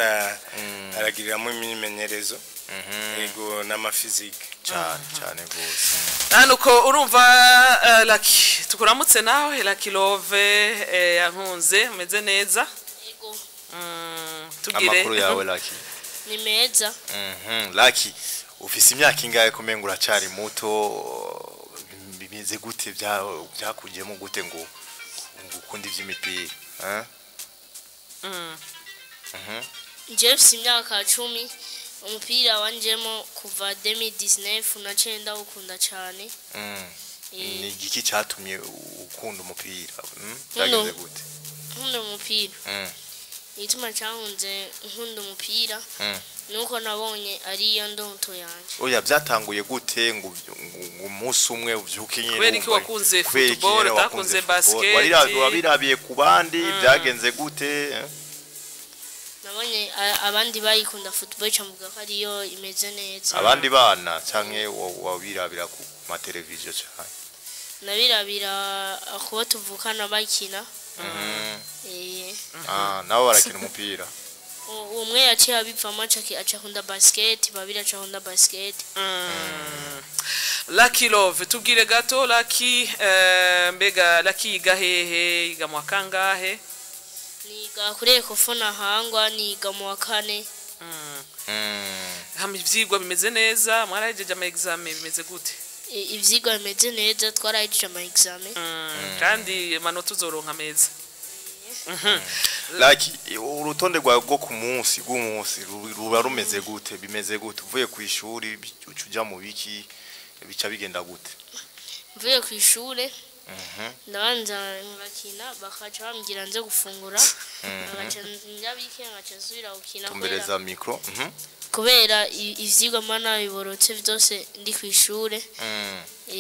aragiriramo imyimenyerezo, ego, n'amafizike. Cyane cyane rwose. Hano uko urumva, Lucky, tukuramutse nawe Lucky Love, yankunze umeze neza? Yego. Tubwire. Amakuru yawe, Lucky? Ni meza. Lucky, ufise imyaka ingahe? Kumenga uracari muto, bimeze gute? Byakujyemo gute ngo ukunde ivy'imipira, eh? Njyewe mfise imyaka 10. Umupira wanjemo kuva 2019, naciye ndawukunda cyane. Ni igiki cyatumye ukunda umupira? Byagenze gute? Nkunda umupira, igituma cyankunze nkunda umupira nuko nabonye ariyo ndoto yanjye. Oya, byatanguye gute ngo umunsi umwe uvyuke nyine Kubera iki wumva- wakunze kubera iki football, nyene utakunze wakunze football? basket? Wabirabiye ku bandi? Byagenze gute, eh? Nabonye abandi bayikunda football, camuvuga ko ariyo imeze neza. Abandi bana canke wabirabira ku mateleviziyo cyane? Nabirabira kuba tuvukana bakina. Ah, nabo barakina umupira? Umwe yaciye abivamo, aca akunda basket, babiri aca akunda basket. Lucky Love, tubwire gato Lucky, mbega Lucky yiga hehe, yiga mu wa kangahe? Niga kuri Ecofo Ntahangwa, niga mu wa kane. Hama ivyigwa bimeze neza? Mwarahejeje ama examen, bimeze gute? Ivyigwa bimeze neza, twarahejeje ama examen. Kandi amanota uzoronka meza. Like urutonde rwawe rwo ku munsi rw'umunsi ruba rumeze gute? Bimeze gute? Uvuye ku ishuri uca uja mu biki? Bica bigenda gute? Mvuye ku ishure ndabanza ngakina, bakaca bambwira nze gufungura, ngaca njabike, ngaca nsubira gukina. Tumbereza micro. Kubera ivyigwa mba nabiborotse vyose ndi ku ishure.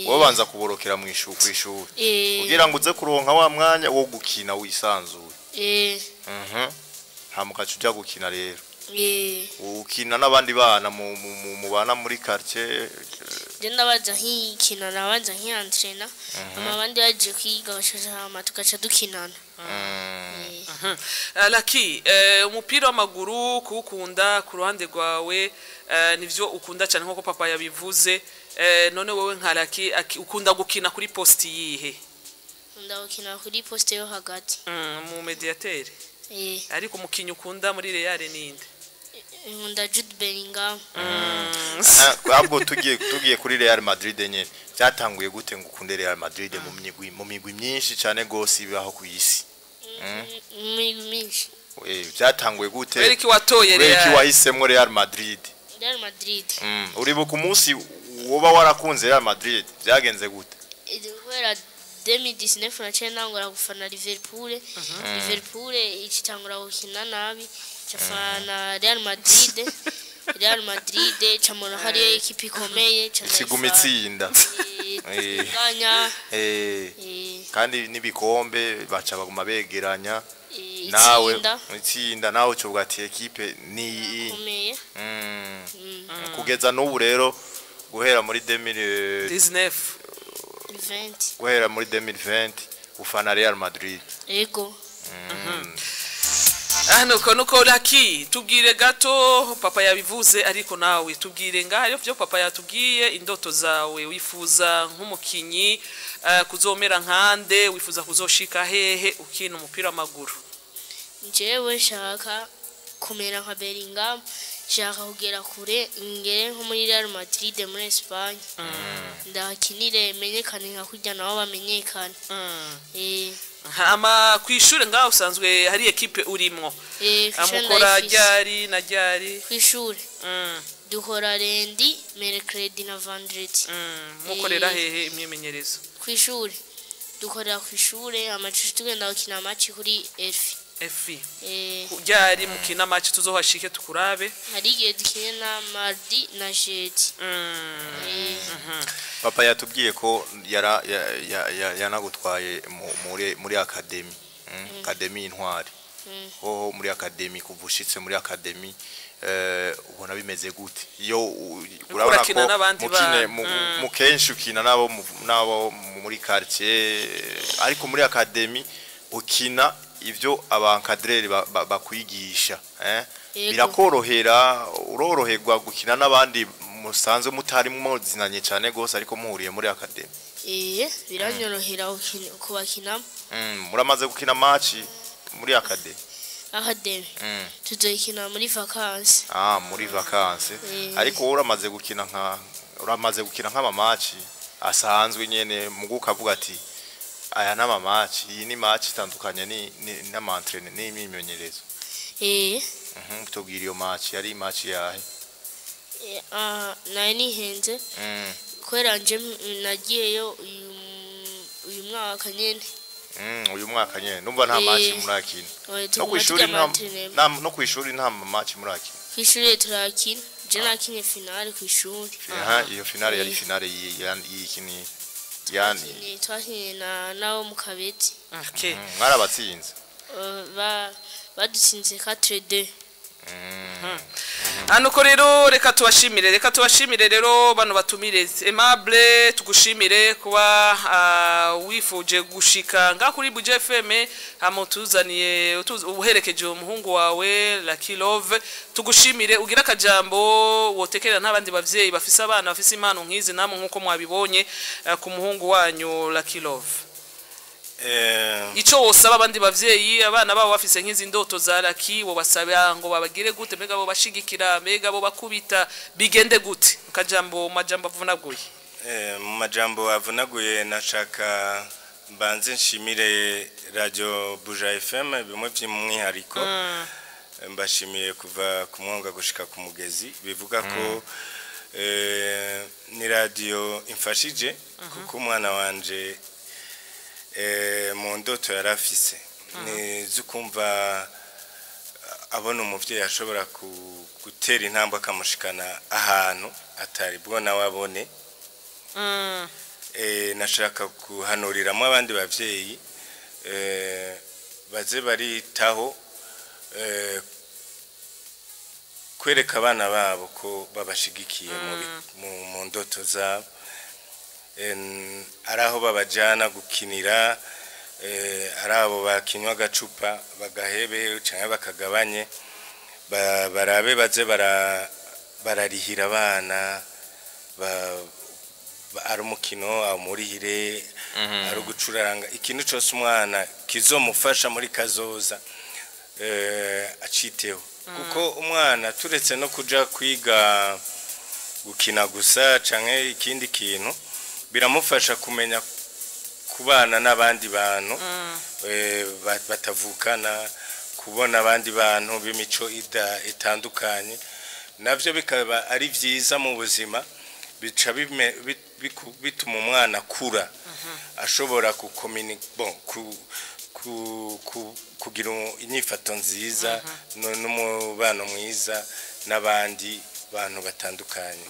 Wowe banza kuborokera mu ishuri, ku ishuri, kugira ngo uze kuronka wa mwanya wo gukina wisanzuye. Hama ukaca uja gukina rero. Ukina n'abandi bana mubana muri quartier? Je ndabaza nkikina, nabanza nkiyantrena, hama abandi baje kwiga bakaca, hama tugaca dukinana. Lucky, umupira w'amaguru kuwukunda ku ruhande rwawe, nivyo ukunda cyane nkuko papa yabivuze. None wowe nka Lucky ukunda gukina kuri poste yihe? Nkunda gukina kuri poste yo hagati. Mu mediateur. Ariko umukinyi ukunda muri Real ninde? Nkunda Jude Bellingham. Ahubwo tugiye kuri Real Madrid nyene, byatanguye gute ngo ukunde Real Madrid mu migwi myinshi cyane gose ibaho ku isi? Imigwi myinshi. Byatanguye gute? Kubera watoye Kubera iki Real? wahisemwo Real Madrid? Real Madrid. Uribuka umunsi woba warakunze Real Madrid, byagenze gute? Kubera 2019 naciye ntangura gufana Liverpool. Liverpool icitangura gukina nabi, cafana Real Madrid. Real Madrid camona hariyo ekipi ikomeye ca Ikiguma itsinda. Ganya. Kandi n'ibikombe baca baguma begeranya. Nawe itsinda. Itsinda, nawe ucuvuga ati ekipe ni iyi. Ikomeye. Kugeza n'ubu rero, guhera muri 2000 19. 20. Guhera muri 2020 ufana Real Madrid. Ego. Ah, nuko Lucky, tubwire gato, papa yabivuze ariko nawe tubwire ngaho byo papa yatubwiye, indoto zawe, wifuza nk'umukinyi kuzomera nkande, wifuza kuzoshika hehe ukina umupira w'amaguru? Njyewe nshaka kumera nka Bellingham, nshaka kugera kure, ngere nko muri Real Madrid muri Espagne, ndahakinire menyekane nka kurya nabo bamenyekane. Hama kw'ishure ngaho usanzwe hari ekipe urimwo? Kw'ishure Amukora ndayifise. ryari na ryari? Kw'ishure dukora lundi, mercredi na vendredi. Mukorera hehe imyimenyerezo? Kw'ishure dukorera kw'ishure, amacushi tugenda gukina match kuri Elfi. Efi ryari mukina match tuzohashike tukurabe? Hari igihe dukina na mardi na jeudi. Papa yatubwiye ko yara yanagutwaye muri academy, academy Intwari. Hoho muri academy, kuva ushitse muri academy, ubona bimeze gute iyo urabona Urakina ko n'abandi mukine bana. mu kenshi ukina nabo muri quartier, ariko muri academy ukina ivyo aba encadreurs bakwigisha? Yego. Birakorohera, uroroherwa gukina n'abandi musanzwe mutari muzinanye cyane gose, ariko muhuriye muri academy? Biranyorohera kubakinamo. Muramaze gukina match muri academy? Academy tuzoyikina muri vacances. Ah, muri vacances. Ariko wowe uramaze gukina nk'ama match asanzwe nyene, mugu ukavuga ati aya n'ama match, iyi ni match itandukanye ni n'ama entraînement n'imyimenyerezo? Tubwira iyo match, yari match yahe? Ah, nari nihenze kubera nje nagiyeyo uyu mwaka nyene. Uyu mwaka nyene numva nta match murakina. Oya, No tuguma kwishuri turya nta ama-entraînement. No kwishuri nta match murakina? Kw'ishure turakina, je nakinye finale kw'ishure. Aha, iyo finale yari finale y'iki ni yani? Twakinye na nabo mu Kabeti. Okay. Mwarabatsinze? Badutsinze 4-2. Hano ko rero reka tubashimire rero bano batumire. Aimable, tugushimire kuba wifuje gushika nga kuri Buja FM, hama tuzaniye uherekeje umuhungu wawe Lucky Love. Tugushimire, ugira akajambo wotekerera n'abandi bavyeyi bafise abana bafise impano nk'izi namwe nkuko mwabibonye ku muhungu wanyu Lucky Love. Ico wosaba abandi bavyeyi, abana babo bafise nk'izi ndoto za Lucky, bo basaba ngo babagire gute? Mbega bo bashigikira, mbega bo bakubita, bigende gute? Kajambo, majambo avunaguye. Mu majambo avunaguye, nashaka mbanze nshimire Radio Buja FM bimwe by'umwihariko. Mbashimiye kuva ku mwonga gushika ku mugezi, bivuga ko ni radio imfashije, kuko umwana wanje mu ndoto yarafise ni zukumva abona umuvyeyi ashobora gutera intambwe akamushikana ahantu atari bwo nawe abone. Nashaka guhanuriramo abandi bavyeyi baze baritaho kwereka abana babo ko babashigikiye mu ndoto zabo. Ari aho babajana gukinira, ari abo bakinywa agacupa bagahebe canke bakagabanye, barabe baze bararihira abana, ari umukino amurihire. Ari ugucuranga, ikintu cyose umwana kizomufasha muri kazoza, aciteho, kuko umwana turetse no kuja kwiga gukina gusa canke ikindi kintu, biramufasha kumenya kubana n'abandi bantu batavukana, kubona abandi bantu b'imico itandukanye, navyo bikaba ari vyiza mu buzima. Bica bituma umwana akura ashobora bon, kugira inyifato nziza n'umubano mwiza n'abandi bantu batandukanye.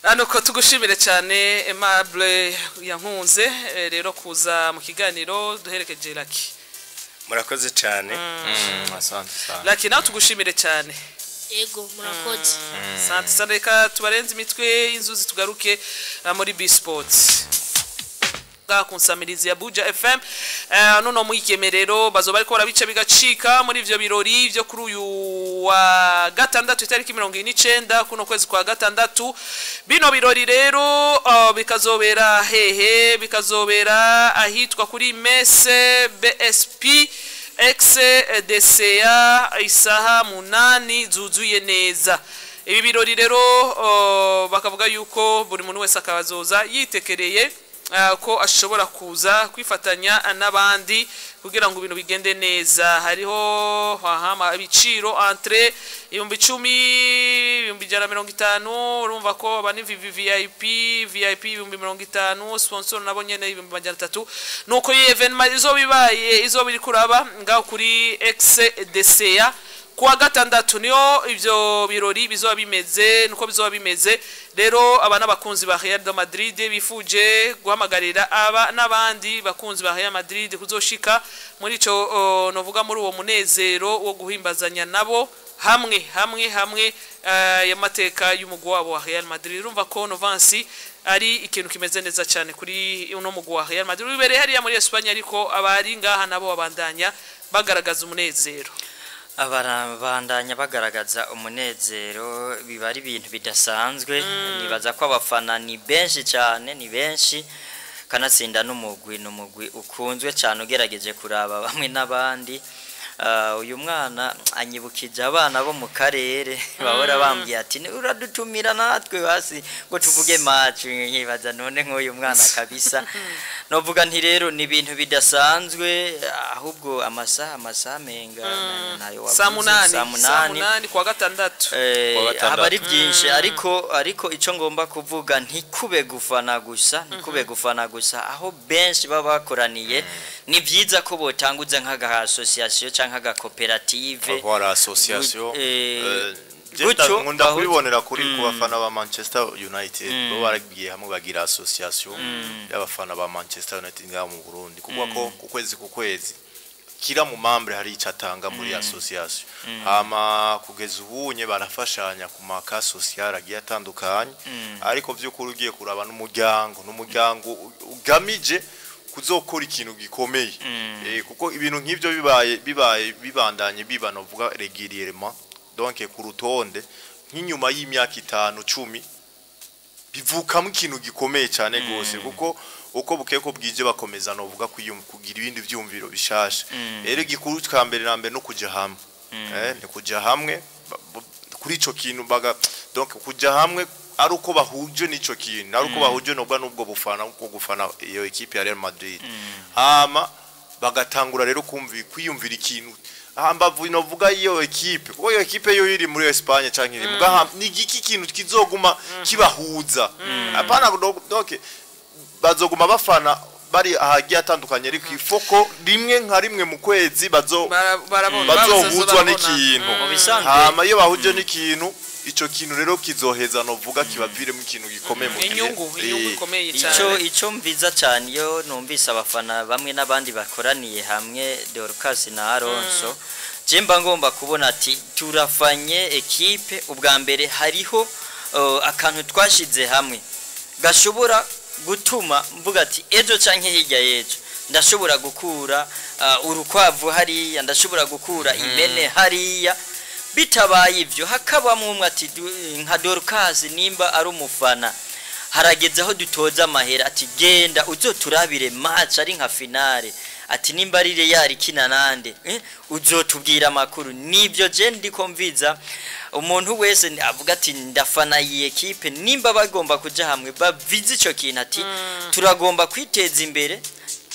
Hano ko tugushimire cyane, Aimable Yankunze, rero kuza mu kiganiro duherekeje Lucky. Murakoze cyane. Asante sana. Lucky, nawe tugushimire cyane. Ego, murakoze. Asante sana. Reka tubarenze imitwe y'inzuzi, tugaruke muri B Sports ku nsamirizi ya Buja FM. Nuno mwigeme rero bazoba ariko barabica bigacika muri ivyo birori vyo kuri uyu wa gatandatu, itariki 29 kuno kwezi kwa gatandatu. Bino birori rero bikazobera hehe? Bikazobera ahitwa kuri Messe BSP ex DCA, isaha 8 zuzuye neza. Ibi birori rero bakavuga yuko buri muntu wese akabazoza yitekereye ko ashobora kuza kwifatanya n'abandi kugira ngo ibintu bigende neza. Hariho ahama ibiciro: entrée 10,000, 150,000. Urumva ko aba ni VVIP, VIP 50,000, sponsor nabo nyene 300,000. Nuko iyi événement izoba ibaye, izoba iri kuraba ngaho kuri XDCA kuwa gatandatu, niyo ivyo birori bizoba bimeze, nuko bizoba bimeze. Rero aba n'abakunzi ba Real de Madrid bifuje guhamagarira aba n'abandi bakunzi ba Real Madrid kuzoshika muri ico novuga muri uwo munezero wo guhimbazanya nabo hamwe hamwe hamwe y'amateka y'umugwi wabo wa Real Madrid. Urumva ko Novansi ari ikintu kimeze neza cyane kuri uno mugwi wa Real Madrid wibereye hariya muri Espagne, ariko abari ngaha nabo babandanya bagaragaza umunezero. Abarabandanya bagaragaza umunezero, biba ari ibintu bidasanzwe. Nibaza ko abafana ni benshi cyane, ni benshi, kanatsinda n'umugwi, n'umugwi ukunzwe cyane ugerageje kuraba bamwe n'abandi. Uyu mwana anyibukije abana bo mu karere bahora bambwiye ati: "Uradutumira natwe basi ngo tuvuge match." Nkibaza none nk'uyu mwana kabisa. Novuga nti rero ni ibintu bidasanzwe, ahubwo amasaha menga nayo wavuze. Saa 8. Saa Saa 8. 8 kuwa gatandatu. Kuwa gatandatu. Aba ari byinshi, ariko icyo ngomba kuvuga, ntikube gufana gusa, ntikube gufana gusa. Aho benshi baba bakoraniye, ni byiza ko botanguza nk'aga association cyangwa nk'agakoperative. Voilà, association. Gutyo Nkunda kubibonera kuri ku bafana ba Manchester United, bo baragiye hamwe bagira association y'abafana ba Manchester United ngaha mu Burundi, kuvuga ko ku kwezi kira mu membre hari icyo atanga muri association. Hama kugeza ubunye barafashanya ku maka social agiye atandukanye. Ariko by'ukuri ugiye kuraba n'umuryango ugamije kuzokora ikintu gikomeye, kuko ibintu nk'ibyo bibaye bibandanye biba, novuga régulièrement, donc ku rutonde, nk'inyuma y'imyaka 5, 10, bivukamo ikintu gikomeye cyane gose, kuko uko bukeye ko bwije bakomeza novuga kugira ibindi vyumviro bishasha. Rero igikuru ca mbere na mbere no kuja hamwe, ni kuja hamwe kuri ico kintu baga, donc kuja hamwe ari uko bahuje n'ico kintu, ari uko bahuje nubwo nubwo bufana bwo gufana iyo équipe ya Real Madrid. Hama bagatangura rero kwiyumvira ikintu hambavu novuga iyo équipe, kuko iyo équipe yo iri muri Espagne canke iri mugaha, ni igiki kintu kizoguma kibahuza? Apana, donc bazoguma bafana bari ahagiye atandukanye, ariko ifoko rimwe nka rimwe mu kwezi bazo Barabona bazohuzwa barabona. n'ikintu. Mu bisanzwe. Hama iyo bahuje n'ikintu, ico kintu rero kizoheza novuga kibaviremo ikintu gikomeye mu gihe Inyungu ikomeye Icyo cyane. Icyo mviza cyane iyo numvise abafana bamwe n'abandi bakoraniye hamwe, Dorcas na Alonso, je mba ngomba kubona ati turafanye équipe. Ubwa mbere hariho akantu twashize hamwe gashobora gutuma mvuga ati ejo canke hirya y'ejo ndashobora gukura urukwavu hariya, ndashobora gukura impene hariya. Bitabaye ibyo hakabamwo umwe ati nka Dorcas nimba ari umufana. Harageze aho dutoza amahera, ati genda uzoturabire match ari nka finale, ati nimba ari Real ikina nande, uzotubwira amakuru. Nibyo je ndiko mviza umuntu wese avuga ati ndafana iyi ekipe, nimba bagomba kuja hamwe bavize ico kintu, ati turagomba kwiteza imbere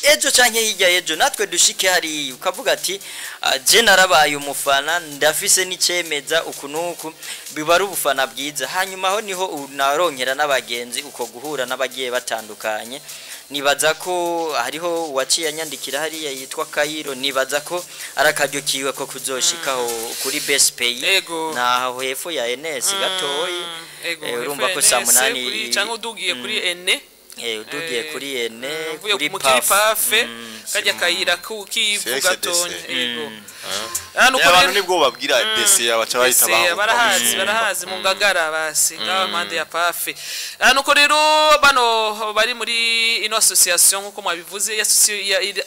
ejo canke hirya ejo natwe dushike hariya, ukavuga ati: "Ah, je narabaye umufana, ndafise n'icemeza uku nuku." Biba ari ubufana bwiza. Hanyuma aho niho unaronkera n'abagenzi, uko guhura n'abagiye batandukanye. Nibaza ko hariho uwaciye anyandikira hariya yitwa Kayiro, nibaza ko ari akaryo kiwe ko kuzoshikaho kuri Best Pay, naho hepfo ya NS gatoyi. Ego, Urumva ko saa FNS 8 kuri canke udugiye kuri ene. Udugiye kuri ene uvuye kuri mu kiri PAF. Pafe kajya kayira kivu CSDC. gatonya, ego. Hano uko abantu rero nibwo babwira desi baca bahita Ese, bahuka. barahazi, barahazi mu Ngagara, basi ngaho impande ya pafe. Nuko rero bano bari muri ino association, nkuko mwabivuze,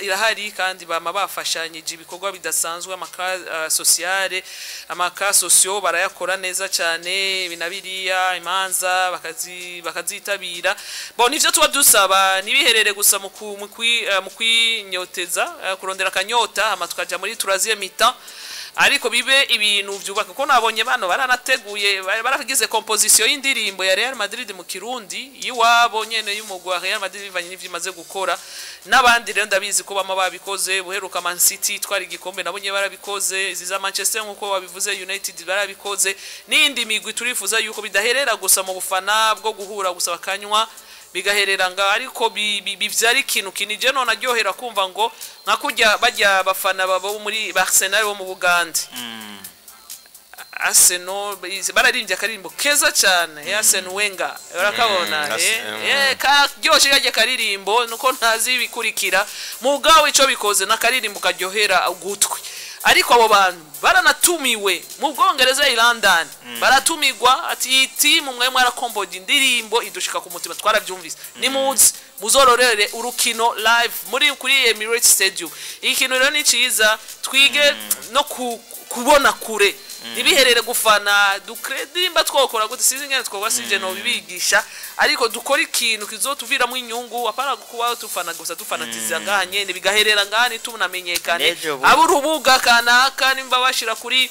irahari kandi bama bafashanyije ibikorwa bidasanzwe, amaka sociale, amaka socio barayakora neza cyane, ibi na biriya, imanza bakazitabira. Bon, nivyo tuba dusaba, nibiherere gusa mu kwinyoteza, kurondera akanyota, hama tukaja muri troisième mi-temps, ariko bibe ibintu byubaka, kuko nabonye bano baranateguye, baragize composition y'indirimbo ya Real Madrid mu Kirundi yiwabo nyene, y'umugwi wa Real Madrid, bivanye n'ivyo imaze gukora. N'abandi rero ndabizi ko bama babikoze, buheruka Man City twari igikombe nabo nyene barabikoze, izi za Manchester nkuko babivuze, United barabikoze, n'indi migwi. Turifuza yuko bidaherera gusa mu bufana bwo guhura gusa bakanywa bigaherera nga, ariko bivyara ikintu kinije. None aryohera kumva ngo nka kurya bajya bafana babo muri Arsenal bo mu Bugande, Arsenal, bararimbye akaririmbo keza cyane ya Arsene Wenger, urakabona? Karyoshe kajya karirimbo, nuko ntazi ibikurikira mugabo ico bikoze n'akaririmbo karyohera ugutwi. Ariko abo bantu baranatumiwe mu Bwongereza i London, baratumigwa ati iyi timu mwe mwarakomboje indirimbo idushika ku mutima, twarabyumvise, nimuzi muzororere urukino live muri kuri Emirates Stadium. Iki kintu rero ni ciza, twige no kubona kure, ntibiherere gufana nimba twokora gute, sinzi ingene twokora, sinje no bibigisha, ariko dukora ikintu kizotuviramo inyungu, apana kuba tufana gusa, dufanatiza ngaha nyene bigaherera ngaha ntitunamenyekane. N'ejo bundi. Abo urubuga kanaka nimba bashira kuri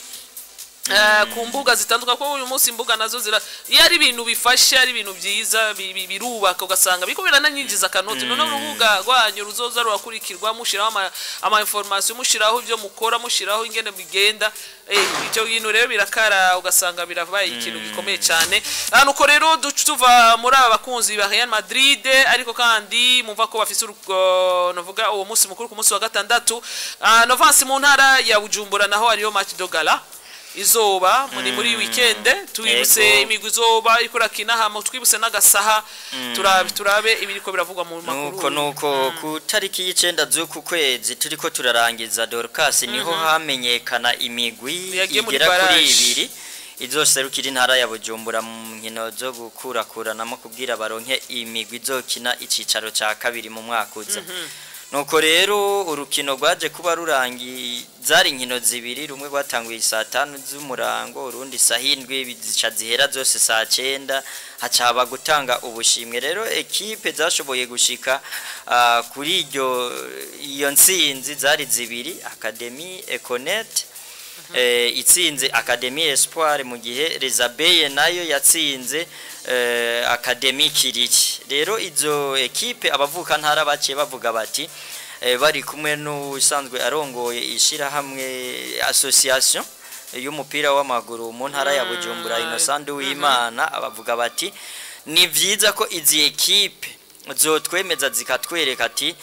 ku mbuga zitandukanye, kuko uyu munsi imbuga nazo zira, iyo ari ibintu bifashe, ari ibintu byiza, birubaka, ugasanga biriko birananyinjiza akanoti. None urubuga rwanyu ruzoza rurakurikirwa, mushiraho ama information, mushiraho ibyo mukora, mushiraho ingene bigenda, icyo bintu rero birakara, ugasanga birabaye ikintu gikomeye cyane. Nuko rero duca tuva muri aba bakunzi ba Real Madrid, ariko kandi mumva ko bafise novuga uwo munsi mukuru ku munsi wa gatandatu. Novance, mu ntara ya Bujumbura naho hariyo match de gala izoba muri weekend. Twibutse imigwi izoba iriko irakina, hama twibutse n'agasaha, turabe ibiriko biravugwa mu makuru. Nuko ku tariki y'9 z'uku kwezi turiko turarangiza, Dorcas, niho hamenyekana imigwi Yagiye muri igera kuri barrage. ibiri izoserukira intara ya Bujumbura mu nkino zo gukurakuranamo kubwira baronke imigwi izokina icicaro ca kabiri mu mwaka uza. Nuko rero urukino rwaje kuba rurangi, zari inkino zibiri, rumwe rwatanguye saa 5 z'umurango, urundi saa 7, zica zihera zose saa 9, hacaba gutanga ubushimwe. Rero ekipe zashoboye gushika kuri iyo ntsinzi zari zibiri: Academy Econet itsinze Academy Espoir, mu gihe Rezabeye nayo yatsinze Academy Kiriki. Rero izo ekipe, abavuka ntara baciye bavuga bati bari kumwe n'usanzwe arongoye ishirahamwe association y'umupira w'amaguru mu ntara ya Bujumbura, Innocent Uwimana, abavuga bati ni vyiza ko izi ekipe zotwemeza zikatwereka ati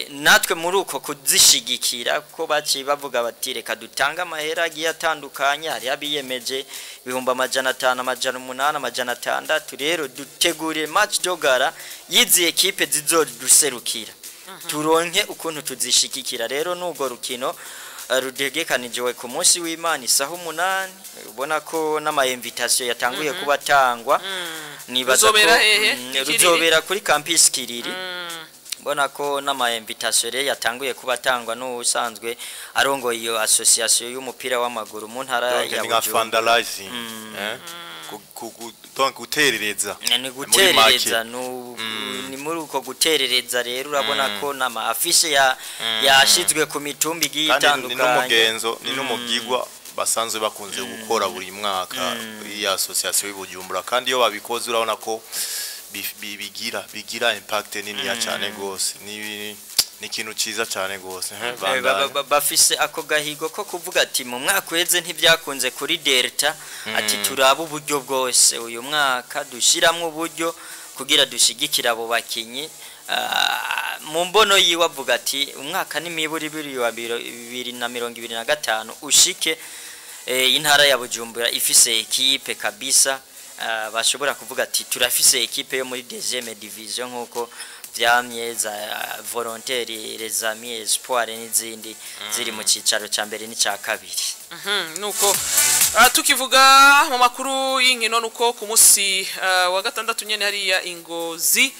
natwe muri uko kuzishigikira, kuko baciye bavuga bati reka dutange amahera agiye atandukanye, hari abiyemeje 500,000, 800, 600. Rero dutegure match de gala y'izi ekipe zizoduserukira, turonke ukuntu tuzishigikira. Rero n'ubwo rukino rutegekanijwe ku munsi w'Imana isaha 8, ubona ko n'ama invitation yatanguye kuba atangwa. Nibaza ko Ruzobera hehe? Kiriri? Ruzobera kuri campus Kiriri. Mbona ko n'ama invitation rero yatanguye kuba atangwa n'usanzwe arongoye iyo association y'umupira w'amaguru mu ntara Donc ya ni nka Bujumbura. fundraising, eh? Donc guterereza. Ni guterereza, ni muri uko guterereza rero urabona ko nama afishe ya yashizwe ku mitumba igiye itandukanye. Ni n'umugenzo, ni n'umugigwa basanzwe bakunze gukora buri mwaka iyi association y'Ibujumbura, kandi iyo babikoze urabona ko bigira impact nini ya cyane gose, ni ikintu ciza cyane gose. Bafise ako gahigo ko kuvuga ati mu mwaka uheze ntibyakunze kuri Delta, ati turaba uburyo bwose uyu mwaka dushiramwe uburyo kugira dushigikira abo bakinyi. Mu mbono yiwe avuga ati umwaka n'imiburi wa 2025 ushike intara ya Bujumbura ifise equipe kabisa, bashobora kuvuga ati turafise equipe yo muri 2e division nkuko vyamye za volontaire les amis espoir n'izindi ziri mu cicaro ca mbere n'icya kabiri. Nuko tukivuga mu makuru y'inkino nuko ku munsi wa gatandatu nyene hariya Ingozi,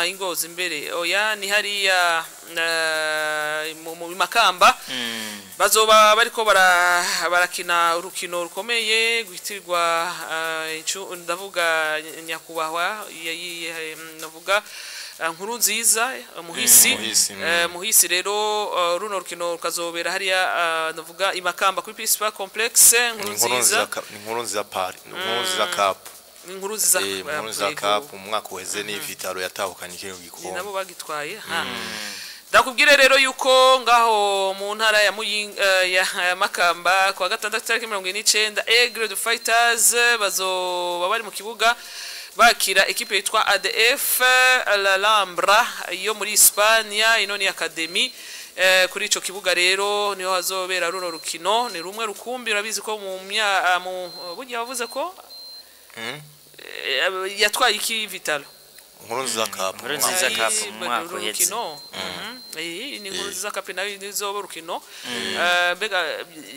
Ingozi mbere oya ni hariya mu Makamba bazoba bariko barakina urukino rukomeye guhitirwa, ndavuga nyakubahwa ndavuga Nkuru nziza Muhisi. Muhisi rero runo rukino rukazobera hariya ndavuga Imakamba kuri Principal Complex. Nkuru nziza, Nkuru nziza Paris, Nkuru nziza Cup, Inkuru nziza, Nkuru nziza Cup umwaka uheze ni Vitalo yatahukanye kino gikombe, nabo bagitwaye. Ndakubwire rero yuko ngaho mu ntara ya ya Makamba kwa gatandatu tariki 49 Aigle de Fighters bazoba bari mu kibuga bakira ekipe yitwa ADF La Lambra yo muri Hispania, ino ni academy. Kuri ico kibuga rero niho hazobera runo rukino, ni rumwe rukumbi. Urabizi ko mu burya bavuze ko yatwaye iki Vitalo Nkuru nziza Cup, Nkuru nziza Cup mwaka uheze. Ni Nkuru nziza Cup nayo nizoba rukino. Mbega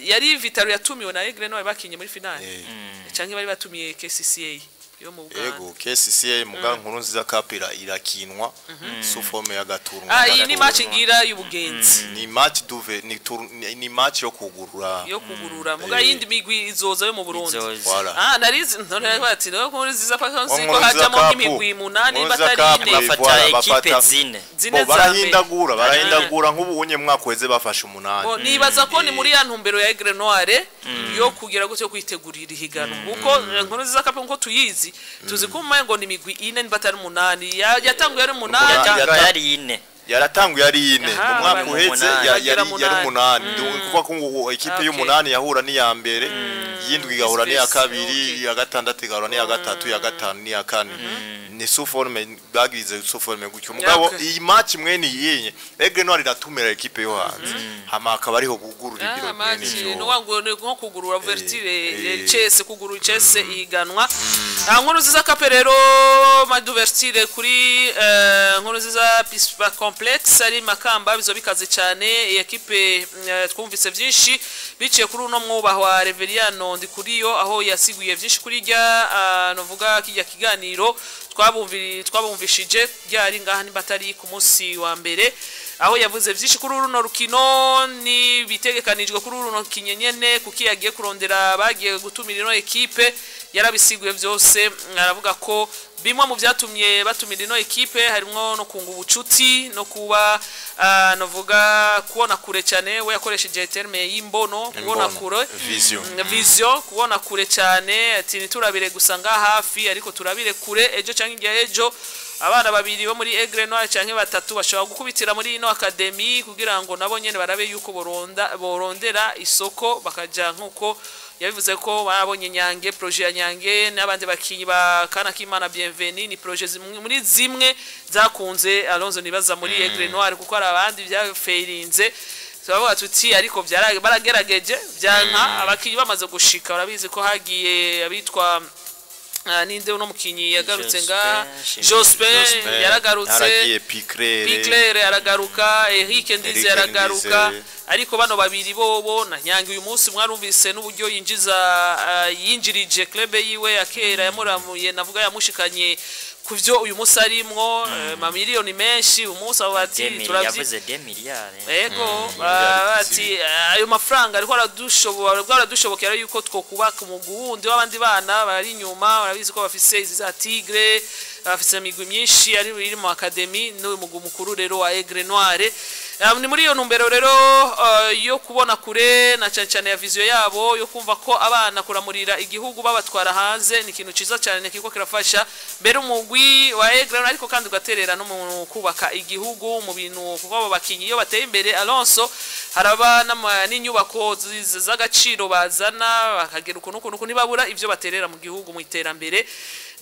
yari Vitalo yatumiwe na Aigle Noir bakinye muri finale, canke bari batumiye KCCA yo mu Buganda. Yego, KCCA muga Nkuru nziza Cup irakinwa sous forme ya gaturwa. Iyi ni match ngira y'ubugenzi, ni match duve, ni match yo kugurura, yo kugurura muga yindi migwi izoza yo mu Burundi. Narizi none bati no Nkuru nziza ko hajamo imigwi 8 batari ine, bafata equipe zine barahindagura nk'ubu unye mwaka uheze bafashe 8. Nibaza ko ni muri ya ntumbero ya Aigle Noir yo kugira gutyo kwitegurira ihiganwa, kuko Nkuru nziza Cup nko tuyizi tuzi ko ngo ni migwi ine batari 8, yatanguye ari 8, yari ine, yaratanguye ari ine mu mwaka uheze yari 8. Kuko ko ekipe y'umunani yahura ni ya mbere, yindwi igahura ni ya kabiri, ya gatandatu igahura ni ya gatatu, ya gatanu ni ya kane. Ni sous forme bagize sous forme gutyo. Mugabo iyi match mwene yinye Aigle Noir iratumira ekipe yo hanze, hama akaba ariho bugurura ibiro mwene cyo no wango nko kugurura ouverture chess, kugurura chess ihiganwa. Nkuru nziza Cup rero maduvertire kuri Nkuru nziza Principal Complex ari Makamba bizo bikaze cyane. Iyi ekipe twumvise byinshi biciye kuri uno mwubahwa Reveriano Ndikuriyo, aho yasiguye byinshi kuri rya novuga kijya kiganiro twabumvishije byari ngaha nimbatari ku munsi wa mbere, aho yavuze byinshi kuri runo rukino ni bitegekanijwe kuri runo kinyenyene kuki yagiye kurondera bagiye gutumira ino ekipe, yarabisiguye byose. Aravuga ko bimwe mu byatumye batumira ino ekipe harimo no kunga ubucuti no kuba novuga kubona kure cyane. We yakoresheje terme y'imbono, kubona kure, vision, kubona kure cyane. Ati ntiturabire gusa nga hafi ariko turabire kure, ejo canke igihe ejo abana babiri bo muri Aigle Noir canke batatu bashobora gukubitira muri ino academy kugira ngo nabo nyene barabe yuko borondera isoko bakaja nkuko yabivuze ko barabonye Nyange, projet ya Nyange n'abandi bakinyi ba Kana Kimana Bienvenue, ni projet muri zimwe zakunze Alonso nibaza muri Aigle Noir, kuko ari abandi byafeirinze. Turavuga tuti ariko baragerageje byanka abakinyi bamaze gushika. Urabizi ko hagiye abitwa ninde uno mukinyi yagarutse nga Jospin yaragarutse, yaragiye Piclere aragaruka, Eric Ndize yaragaruka. Ariko bano babiri bobo na Nyange uyu munsi mwarumvise n'uburyo yinjiza, yinjirije club yiwe ya kera yamuramuye, navuga yamushikanye kuvyo uyu munsi arimwo, mamiliyoni menshi umunsi abo bati turavyi yavuze 2 miliyari. Ego, bati ayo mafaranga ariko aradushobokera yuko twokubaka umugwi wundi w'abandi bana bari inyuma. Barabizi ko bafise izi za Tigre, bafise imigwi myinshi ari iri mu academy n'uyu mugwi mukuru rero wa Aigle Noire. Ni muri iyo ntumbero rero yo kubona kure na cyane cyane ya vision yabo yo kumva ko abana kuramurira igihugu babatwara hanze ni ikintu ciza cyane kiko kirafasha mbere umugwi wa Aigle Noire, ariko kandi ugaterera no mu kubaka igihugu mu bintu, kuko abo bakinyi iyo bateye imbere, Alonso, haraba n'inyubako z'agaciro bazana bakagera ukuntu ukuntu ntibabura ivyo baterera mu gihugu mu iterambere.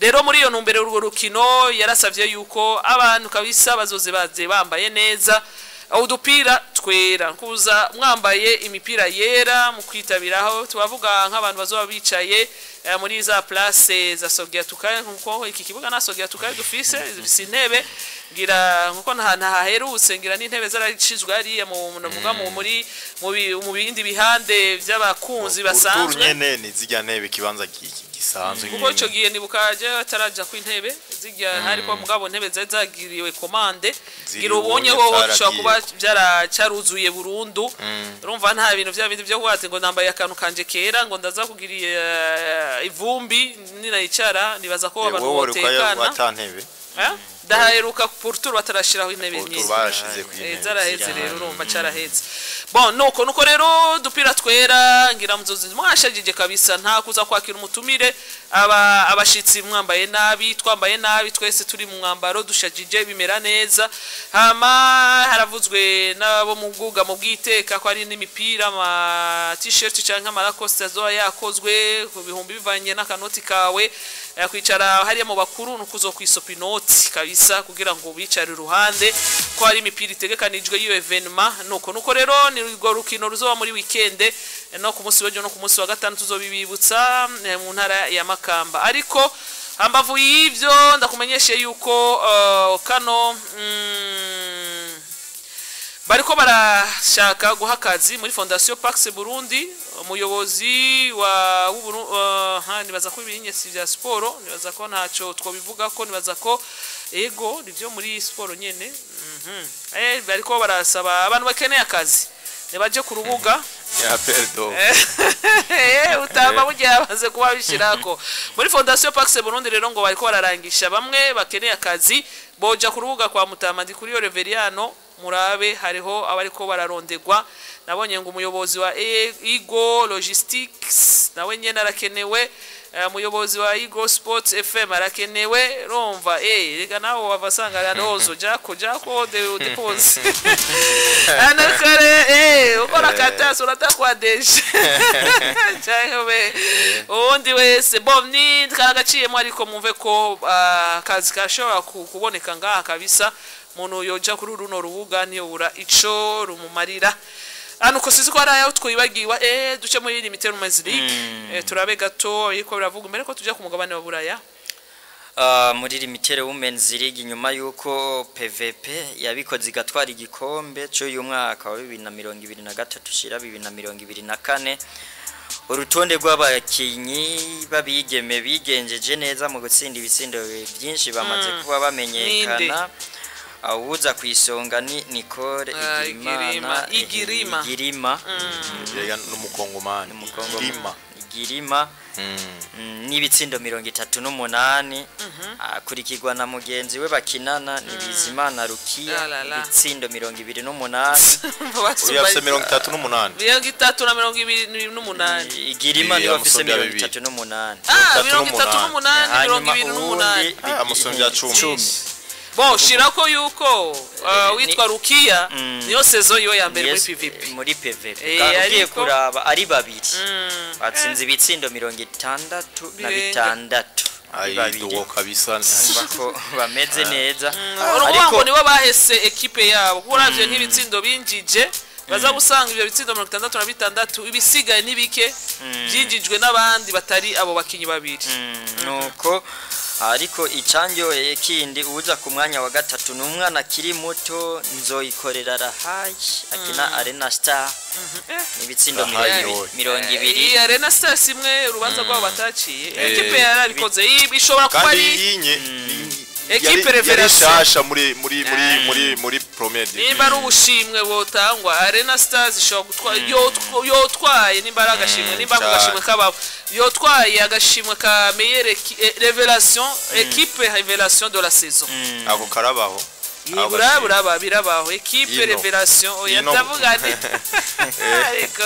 Rero muri iyo ntumbero urwo rukino yarasavye yuko abantu kabisa bazoze baze bambaye neza udupira twera, kuza mwambaye imipira yera mu kwitabiraho. Tubavuga nk'abantu bazoba bicaye muri za place za Sogia Tukaye, nkuko iki kibuga na Sogia Tukaye dufise zifise intebe, ngira nkuko ntahaherutse, ngira n'intebe zaracizwe hariya mu navuga mu muri mu bindi bihande by'abakunzi basanzwe. Nyene ni zirya ntebe, ikibanza gisanzwe. Kuko ico gihe nibuka je bataraja ku intebe zirya, hariko mugabo intebe zari zagiriwe commande, ngira ubonye ho bishobora kuba byaracaruzuye burundu. Urumva nta bintu vya bindi byo kuvuga ati ngo nambaye akantu kanje kera ngo ndaza kugira ivumbi ninayicara. Nibaza ko abantu botekana. Ata ntebe. Ndaheruka pourtour batarashiraho intebe nyinshi. Barashize ku intebe. Zaraheze rero, urumva caraheze. Bon, nuko rero dupira twera, ngira muzozi mwashajije kabisa, nta kuza kwakira umutumire aba abashitsi mwambaye nabi, twambaye nabi, twese turi mu mwambaro dushajije bimera neza. Hama haravuzwe nabo mu bwuga mu bwiteka ko ari n'imipira, ama t-shirt canke ama Lacoste azoba yakozwe ku bihumbi bivanye n'akanoti kawe. Kwicara hariya mu bakuru nukuzo kwisopa inoti kabisa kugira ngo bicare iruhande ko hari imipira itegekanijwe y'iyo événement. Nuko rero ni urwo rukino ruzoba muri weekend, no ku munsi w'ejo no ku munsi wa gatanu tuzobibibutsa, mu ntara ya Makamba. Ariko hambavu y'ivyo ndakumenyeshe yuko kano bariko barashaka guha akazi muri Fondation Pax Burundi umuyobozi wa ha, nibaza ko ibinyesi vya siporo, nibaza ko ntaco twobivuga ko, nibaza ko ego nivyo muri siporo nyene. Bariko barasaba abantu bakeneye akazi nibaje ku rubuga ya Perdo. Utamba burya baze kuba bishirako muri Fondation Pax Burundi. Rero ngo bariko bararangisha bamwe bakeneye akazi, boja ku rubuga kwa Mutama ndi kuri Reveriano, murabe hariho abariko bararondegwa. Nabonye ngo umuyobozi wa Igo Logistics nawe nyene arakenewe, umuyobozi wa Igo Sports FM arakenewe. Urumva rega nawe wavasanga Alonso jako jako de depose anakare ukora katasi uratakwa deje cyangwa uwundi wese. Bon, ni karagaciyemo, ariko mwumve ko akazi kashobora kuboneka ngaha kabisa. Umuntu yoja kuri runo rubuga ntiyobura ico rumumarira. Hano uko sizi ko hari ayo twibagiwe, duce muri Limited Women's League, turabe gato ariko biravuga mbere ko tuja ku mugabane wa Buraya. Muri Limited Women's League, nyuma yuko PVP yabikoze igatwara igikombe cy'uyu mwaka wa 2023 shira 2024, urutonde rw'abakinyi babigeme bigenjeje neza mu gutsinda ibitsindo byinshi bamaze kuba bamenyekana. Awuza ku isonga ni Nicole Igirimana. Igirima. Igirima. Yega n'umukongomani. Igirima. Igirima n'ibitsindo 38, akurikirwa na mugenzi we bakinana ni Bizimana Rukiya, ibitsindo 28. Uyu afise 38. 30 na 28. Igirima niwe afise 38. 38, 28. Amusumbya 10. Bon, shirako yuko witwa Rukiya niyo saison yiwe ya mbere muri PVP. Muri PVP ugiye kuraba ari babiri batsinze ibitsindo 66. Ayiduwo kabisa. Ko bameze neza. Ariko ngo nibo bahese ekipe yabo, kuko uravye nk'ibitsindo binjije baza gusanga ivyo bitsindo 66 ibisigaye nibike byinjijwe n'abandi batari abo bakinyi babiri. Nuko Ariko icandyoheye kindi, uza ku mwanya wa gatatu ni umwana akiri muto, Nzoyikorera Rahayi, akina Arena Star, ibitsindo Rahayi yoyo. 20. Iyi Arena Stars imwe urubanza rwabo bataciye, ekipe yarabikoze. Iyi ishobora kuba Kandi ari yinye Equipe yari révélation. shasha muri première division. Nimba ari ubushimwe botangwa, Arena Stars ishobora gutwara, yotwaye. Nimba ari agashimwe, nimba ako Cyane. gashimwe kabaho, yotwaye agashimwe ka meilleure révélation, équipe révélation de la saison. Ako karabaho. Ako Buraba gashimwe. buraba birabaho, équipe Ino. révélation. Oya, Ino. ndavuga nti ariko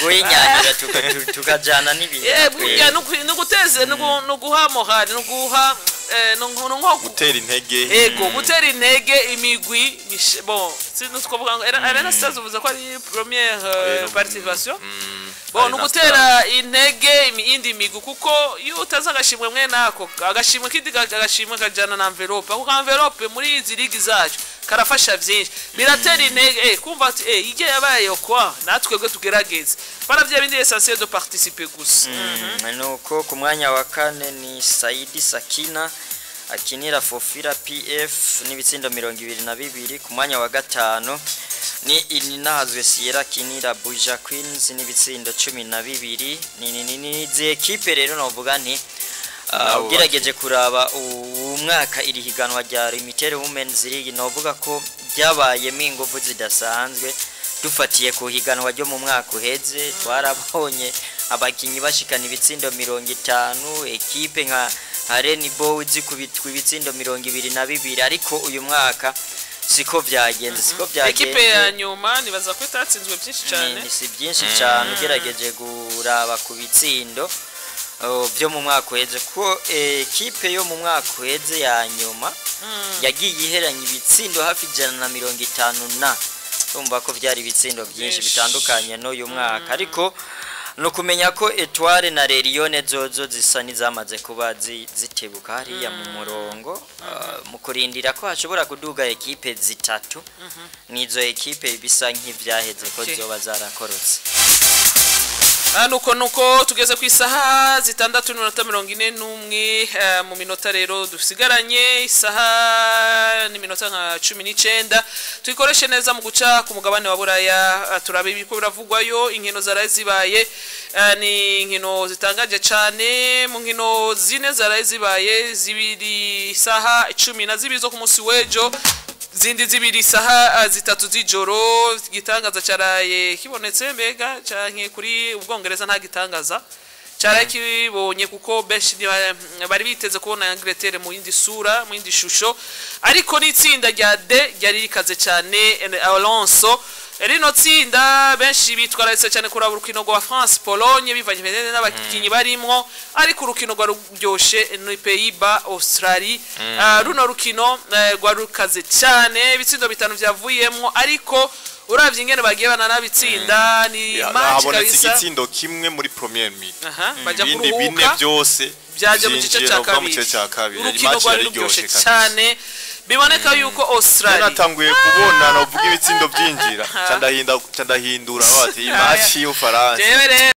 Guhinyanyura tukajana n'ibihe. Burya nuguteze, nuguha morale, nuguha nko Gutera intege. Ego, gutera intege imigwi bon, sinzi twavuga ngo Arena Stars uvuze ko ari première participation. Bon, Arena nugutera intege indi migwi, kuko iyo utazi agashimwe mwe nako agashimwe kindi agashimwe kajana na enveloppe. Ako ka enveloppe muri izi ligi zacu karafasha byinshi, biratera intege kumva ati ijye yabaye kwa natwebwe tugerageze bara bya bindi, essentiel de participer gusa. Nuko ku mwanya wa kane ni Saidi Sakina akinira Fofira PF n'ibitsindo 22. Ku mwanya wa gatanu ni Ininahazwe Sierra akinira Buja Queens n'ibitsindo 12. Ni izi ekipe rero novuga nti Nabo ugerageje kuraba uwu mwaka iri higanwa rya Limited Women's League, novuga ko ryabayemo ingufu zidasanzwe. Dufatiye ku higanwa ryo mu mwaka uheze, twarabonye abakinyi bashikana ibitsindo 50, ekipe nka Rainbow zikubitwa ibitsindo 22, ariko uyu mwaka siko vyagenze, siko vyagenze. Ekipe ya nyuma nibaza ko itatsinzwe byinshi cyane. Ni si byinshi cyane ugerageje kuraba ku bitsindo byo mu mwaka uheze, ko ekipe yo mu mwaka uheze ya nyuma yagiye iheranye ibitsindo hafi 150, na urumva ko byari ibitsindo byinshi Byinshi. bitandukanye n'uyu mwaka. Ariko ni ukumenya ko Etoile na Lerione zozo zisa n'izamaze kuba zitebuka hariya mu murongo, mu kurindira ko hashobora kuduga ekipe zitatu. Nizo ekipe bisa nk'ivyaheze ko zoba zarakorotse. Nuko tugeze ku isaha 6:41. Mu minota rero dusigaranye, isaha n'iminota nka 19, tuyikoreshe neza mu guca ku mugabane wa Buraya, turabe ibiko biravugwayo. Inkino zaraye zibaye, ni inkino zitangaje cyane. Mu nkino zine zaraye zibaye, zibiri isaha 12 zo ku munsi w'ejo, zindi zibiri isaha 3 z'ijoro. Igitangaza cyaraye kibonetse mbega, canke kuri Ubwongereza nta gitangaza cyaraye kibonye, kuko benshi bari biteze kubona Angleterre mu yindi sura, mu yindi shusho. Ariko n'itsinda rya D ryari rikaze cyane. Alonso, rino tsinda benshi bitwararitse cyane kuraba urukino rwa France Pologne, bivanye n'abakinyi barimwo, ariko urukino rwa ruryoshe ni Pays-Bas Australie. Runo rukino rwa rukaze cyane, ibitsindo bitanu vyavuyemwo, ariko uravye ingene bagiye bananabitsinda ni Ya, match habonetse kabisa. igitsindo kimwe muri première mi-temps, Aha, baja ibindi bine kuruhuka byose byaje mu gice vyinjiye cya novuga mu kabiri. gice cya kabiri. Urukino Match rwari yari ruryoshe iryoshe kabisa. cyane, biboneka yuko Australia Natanguye kubona novuga ibitsindo byinjira, ca ndahindura bati iyi match y'Ufaransa. Jewe rero.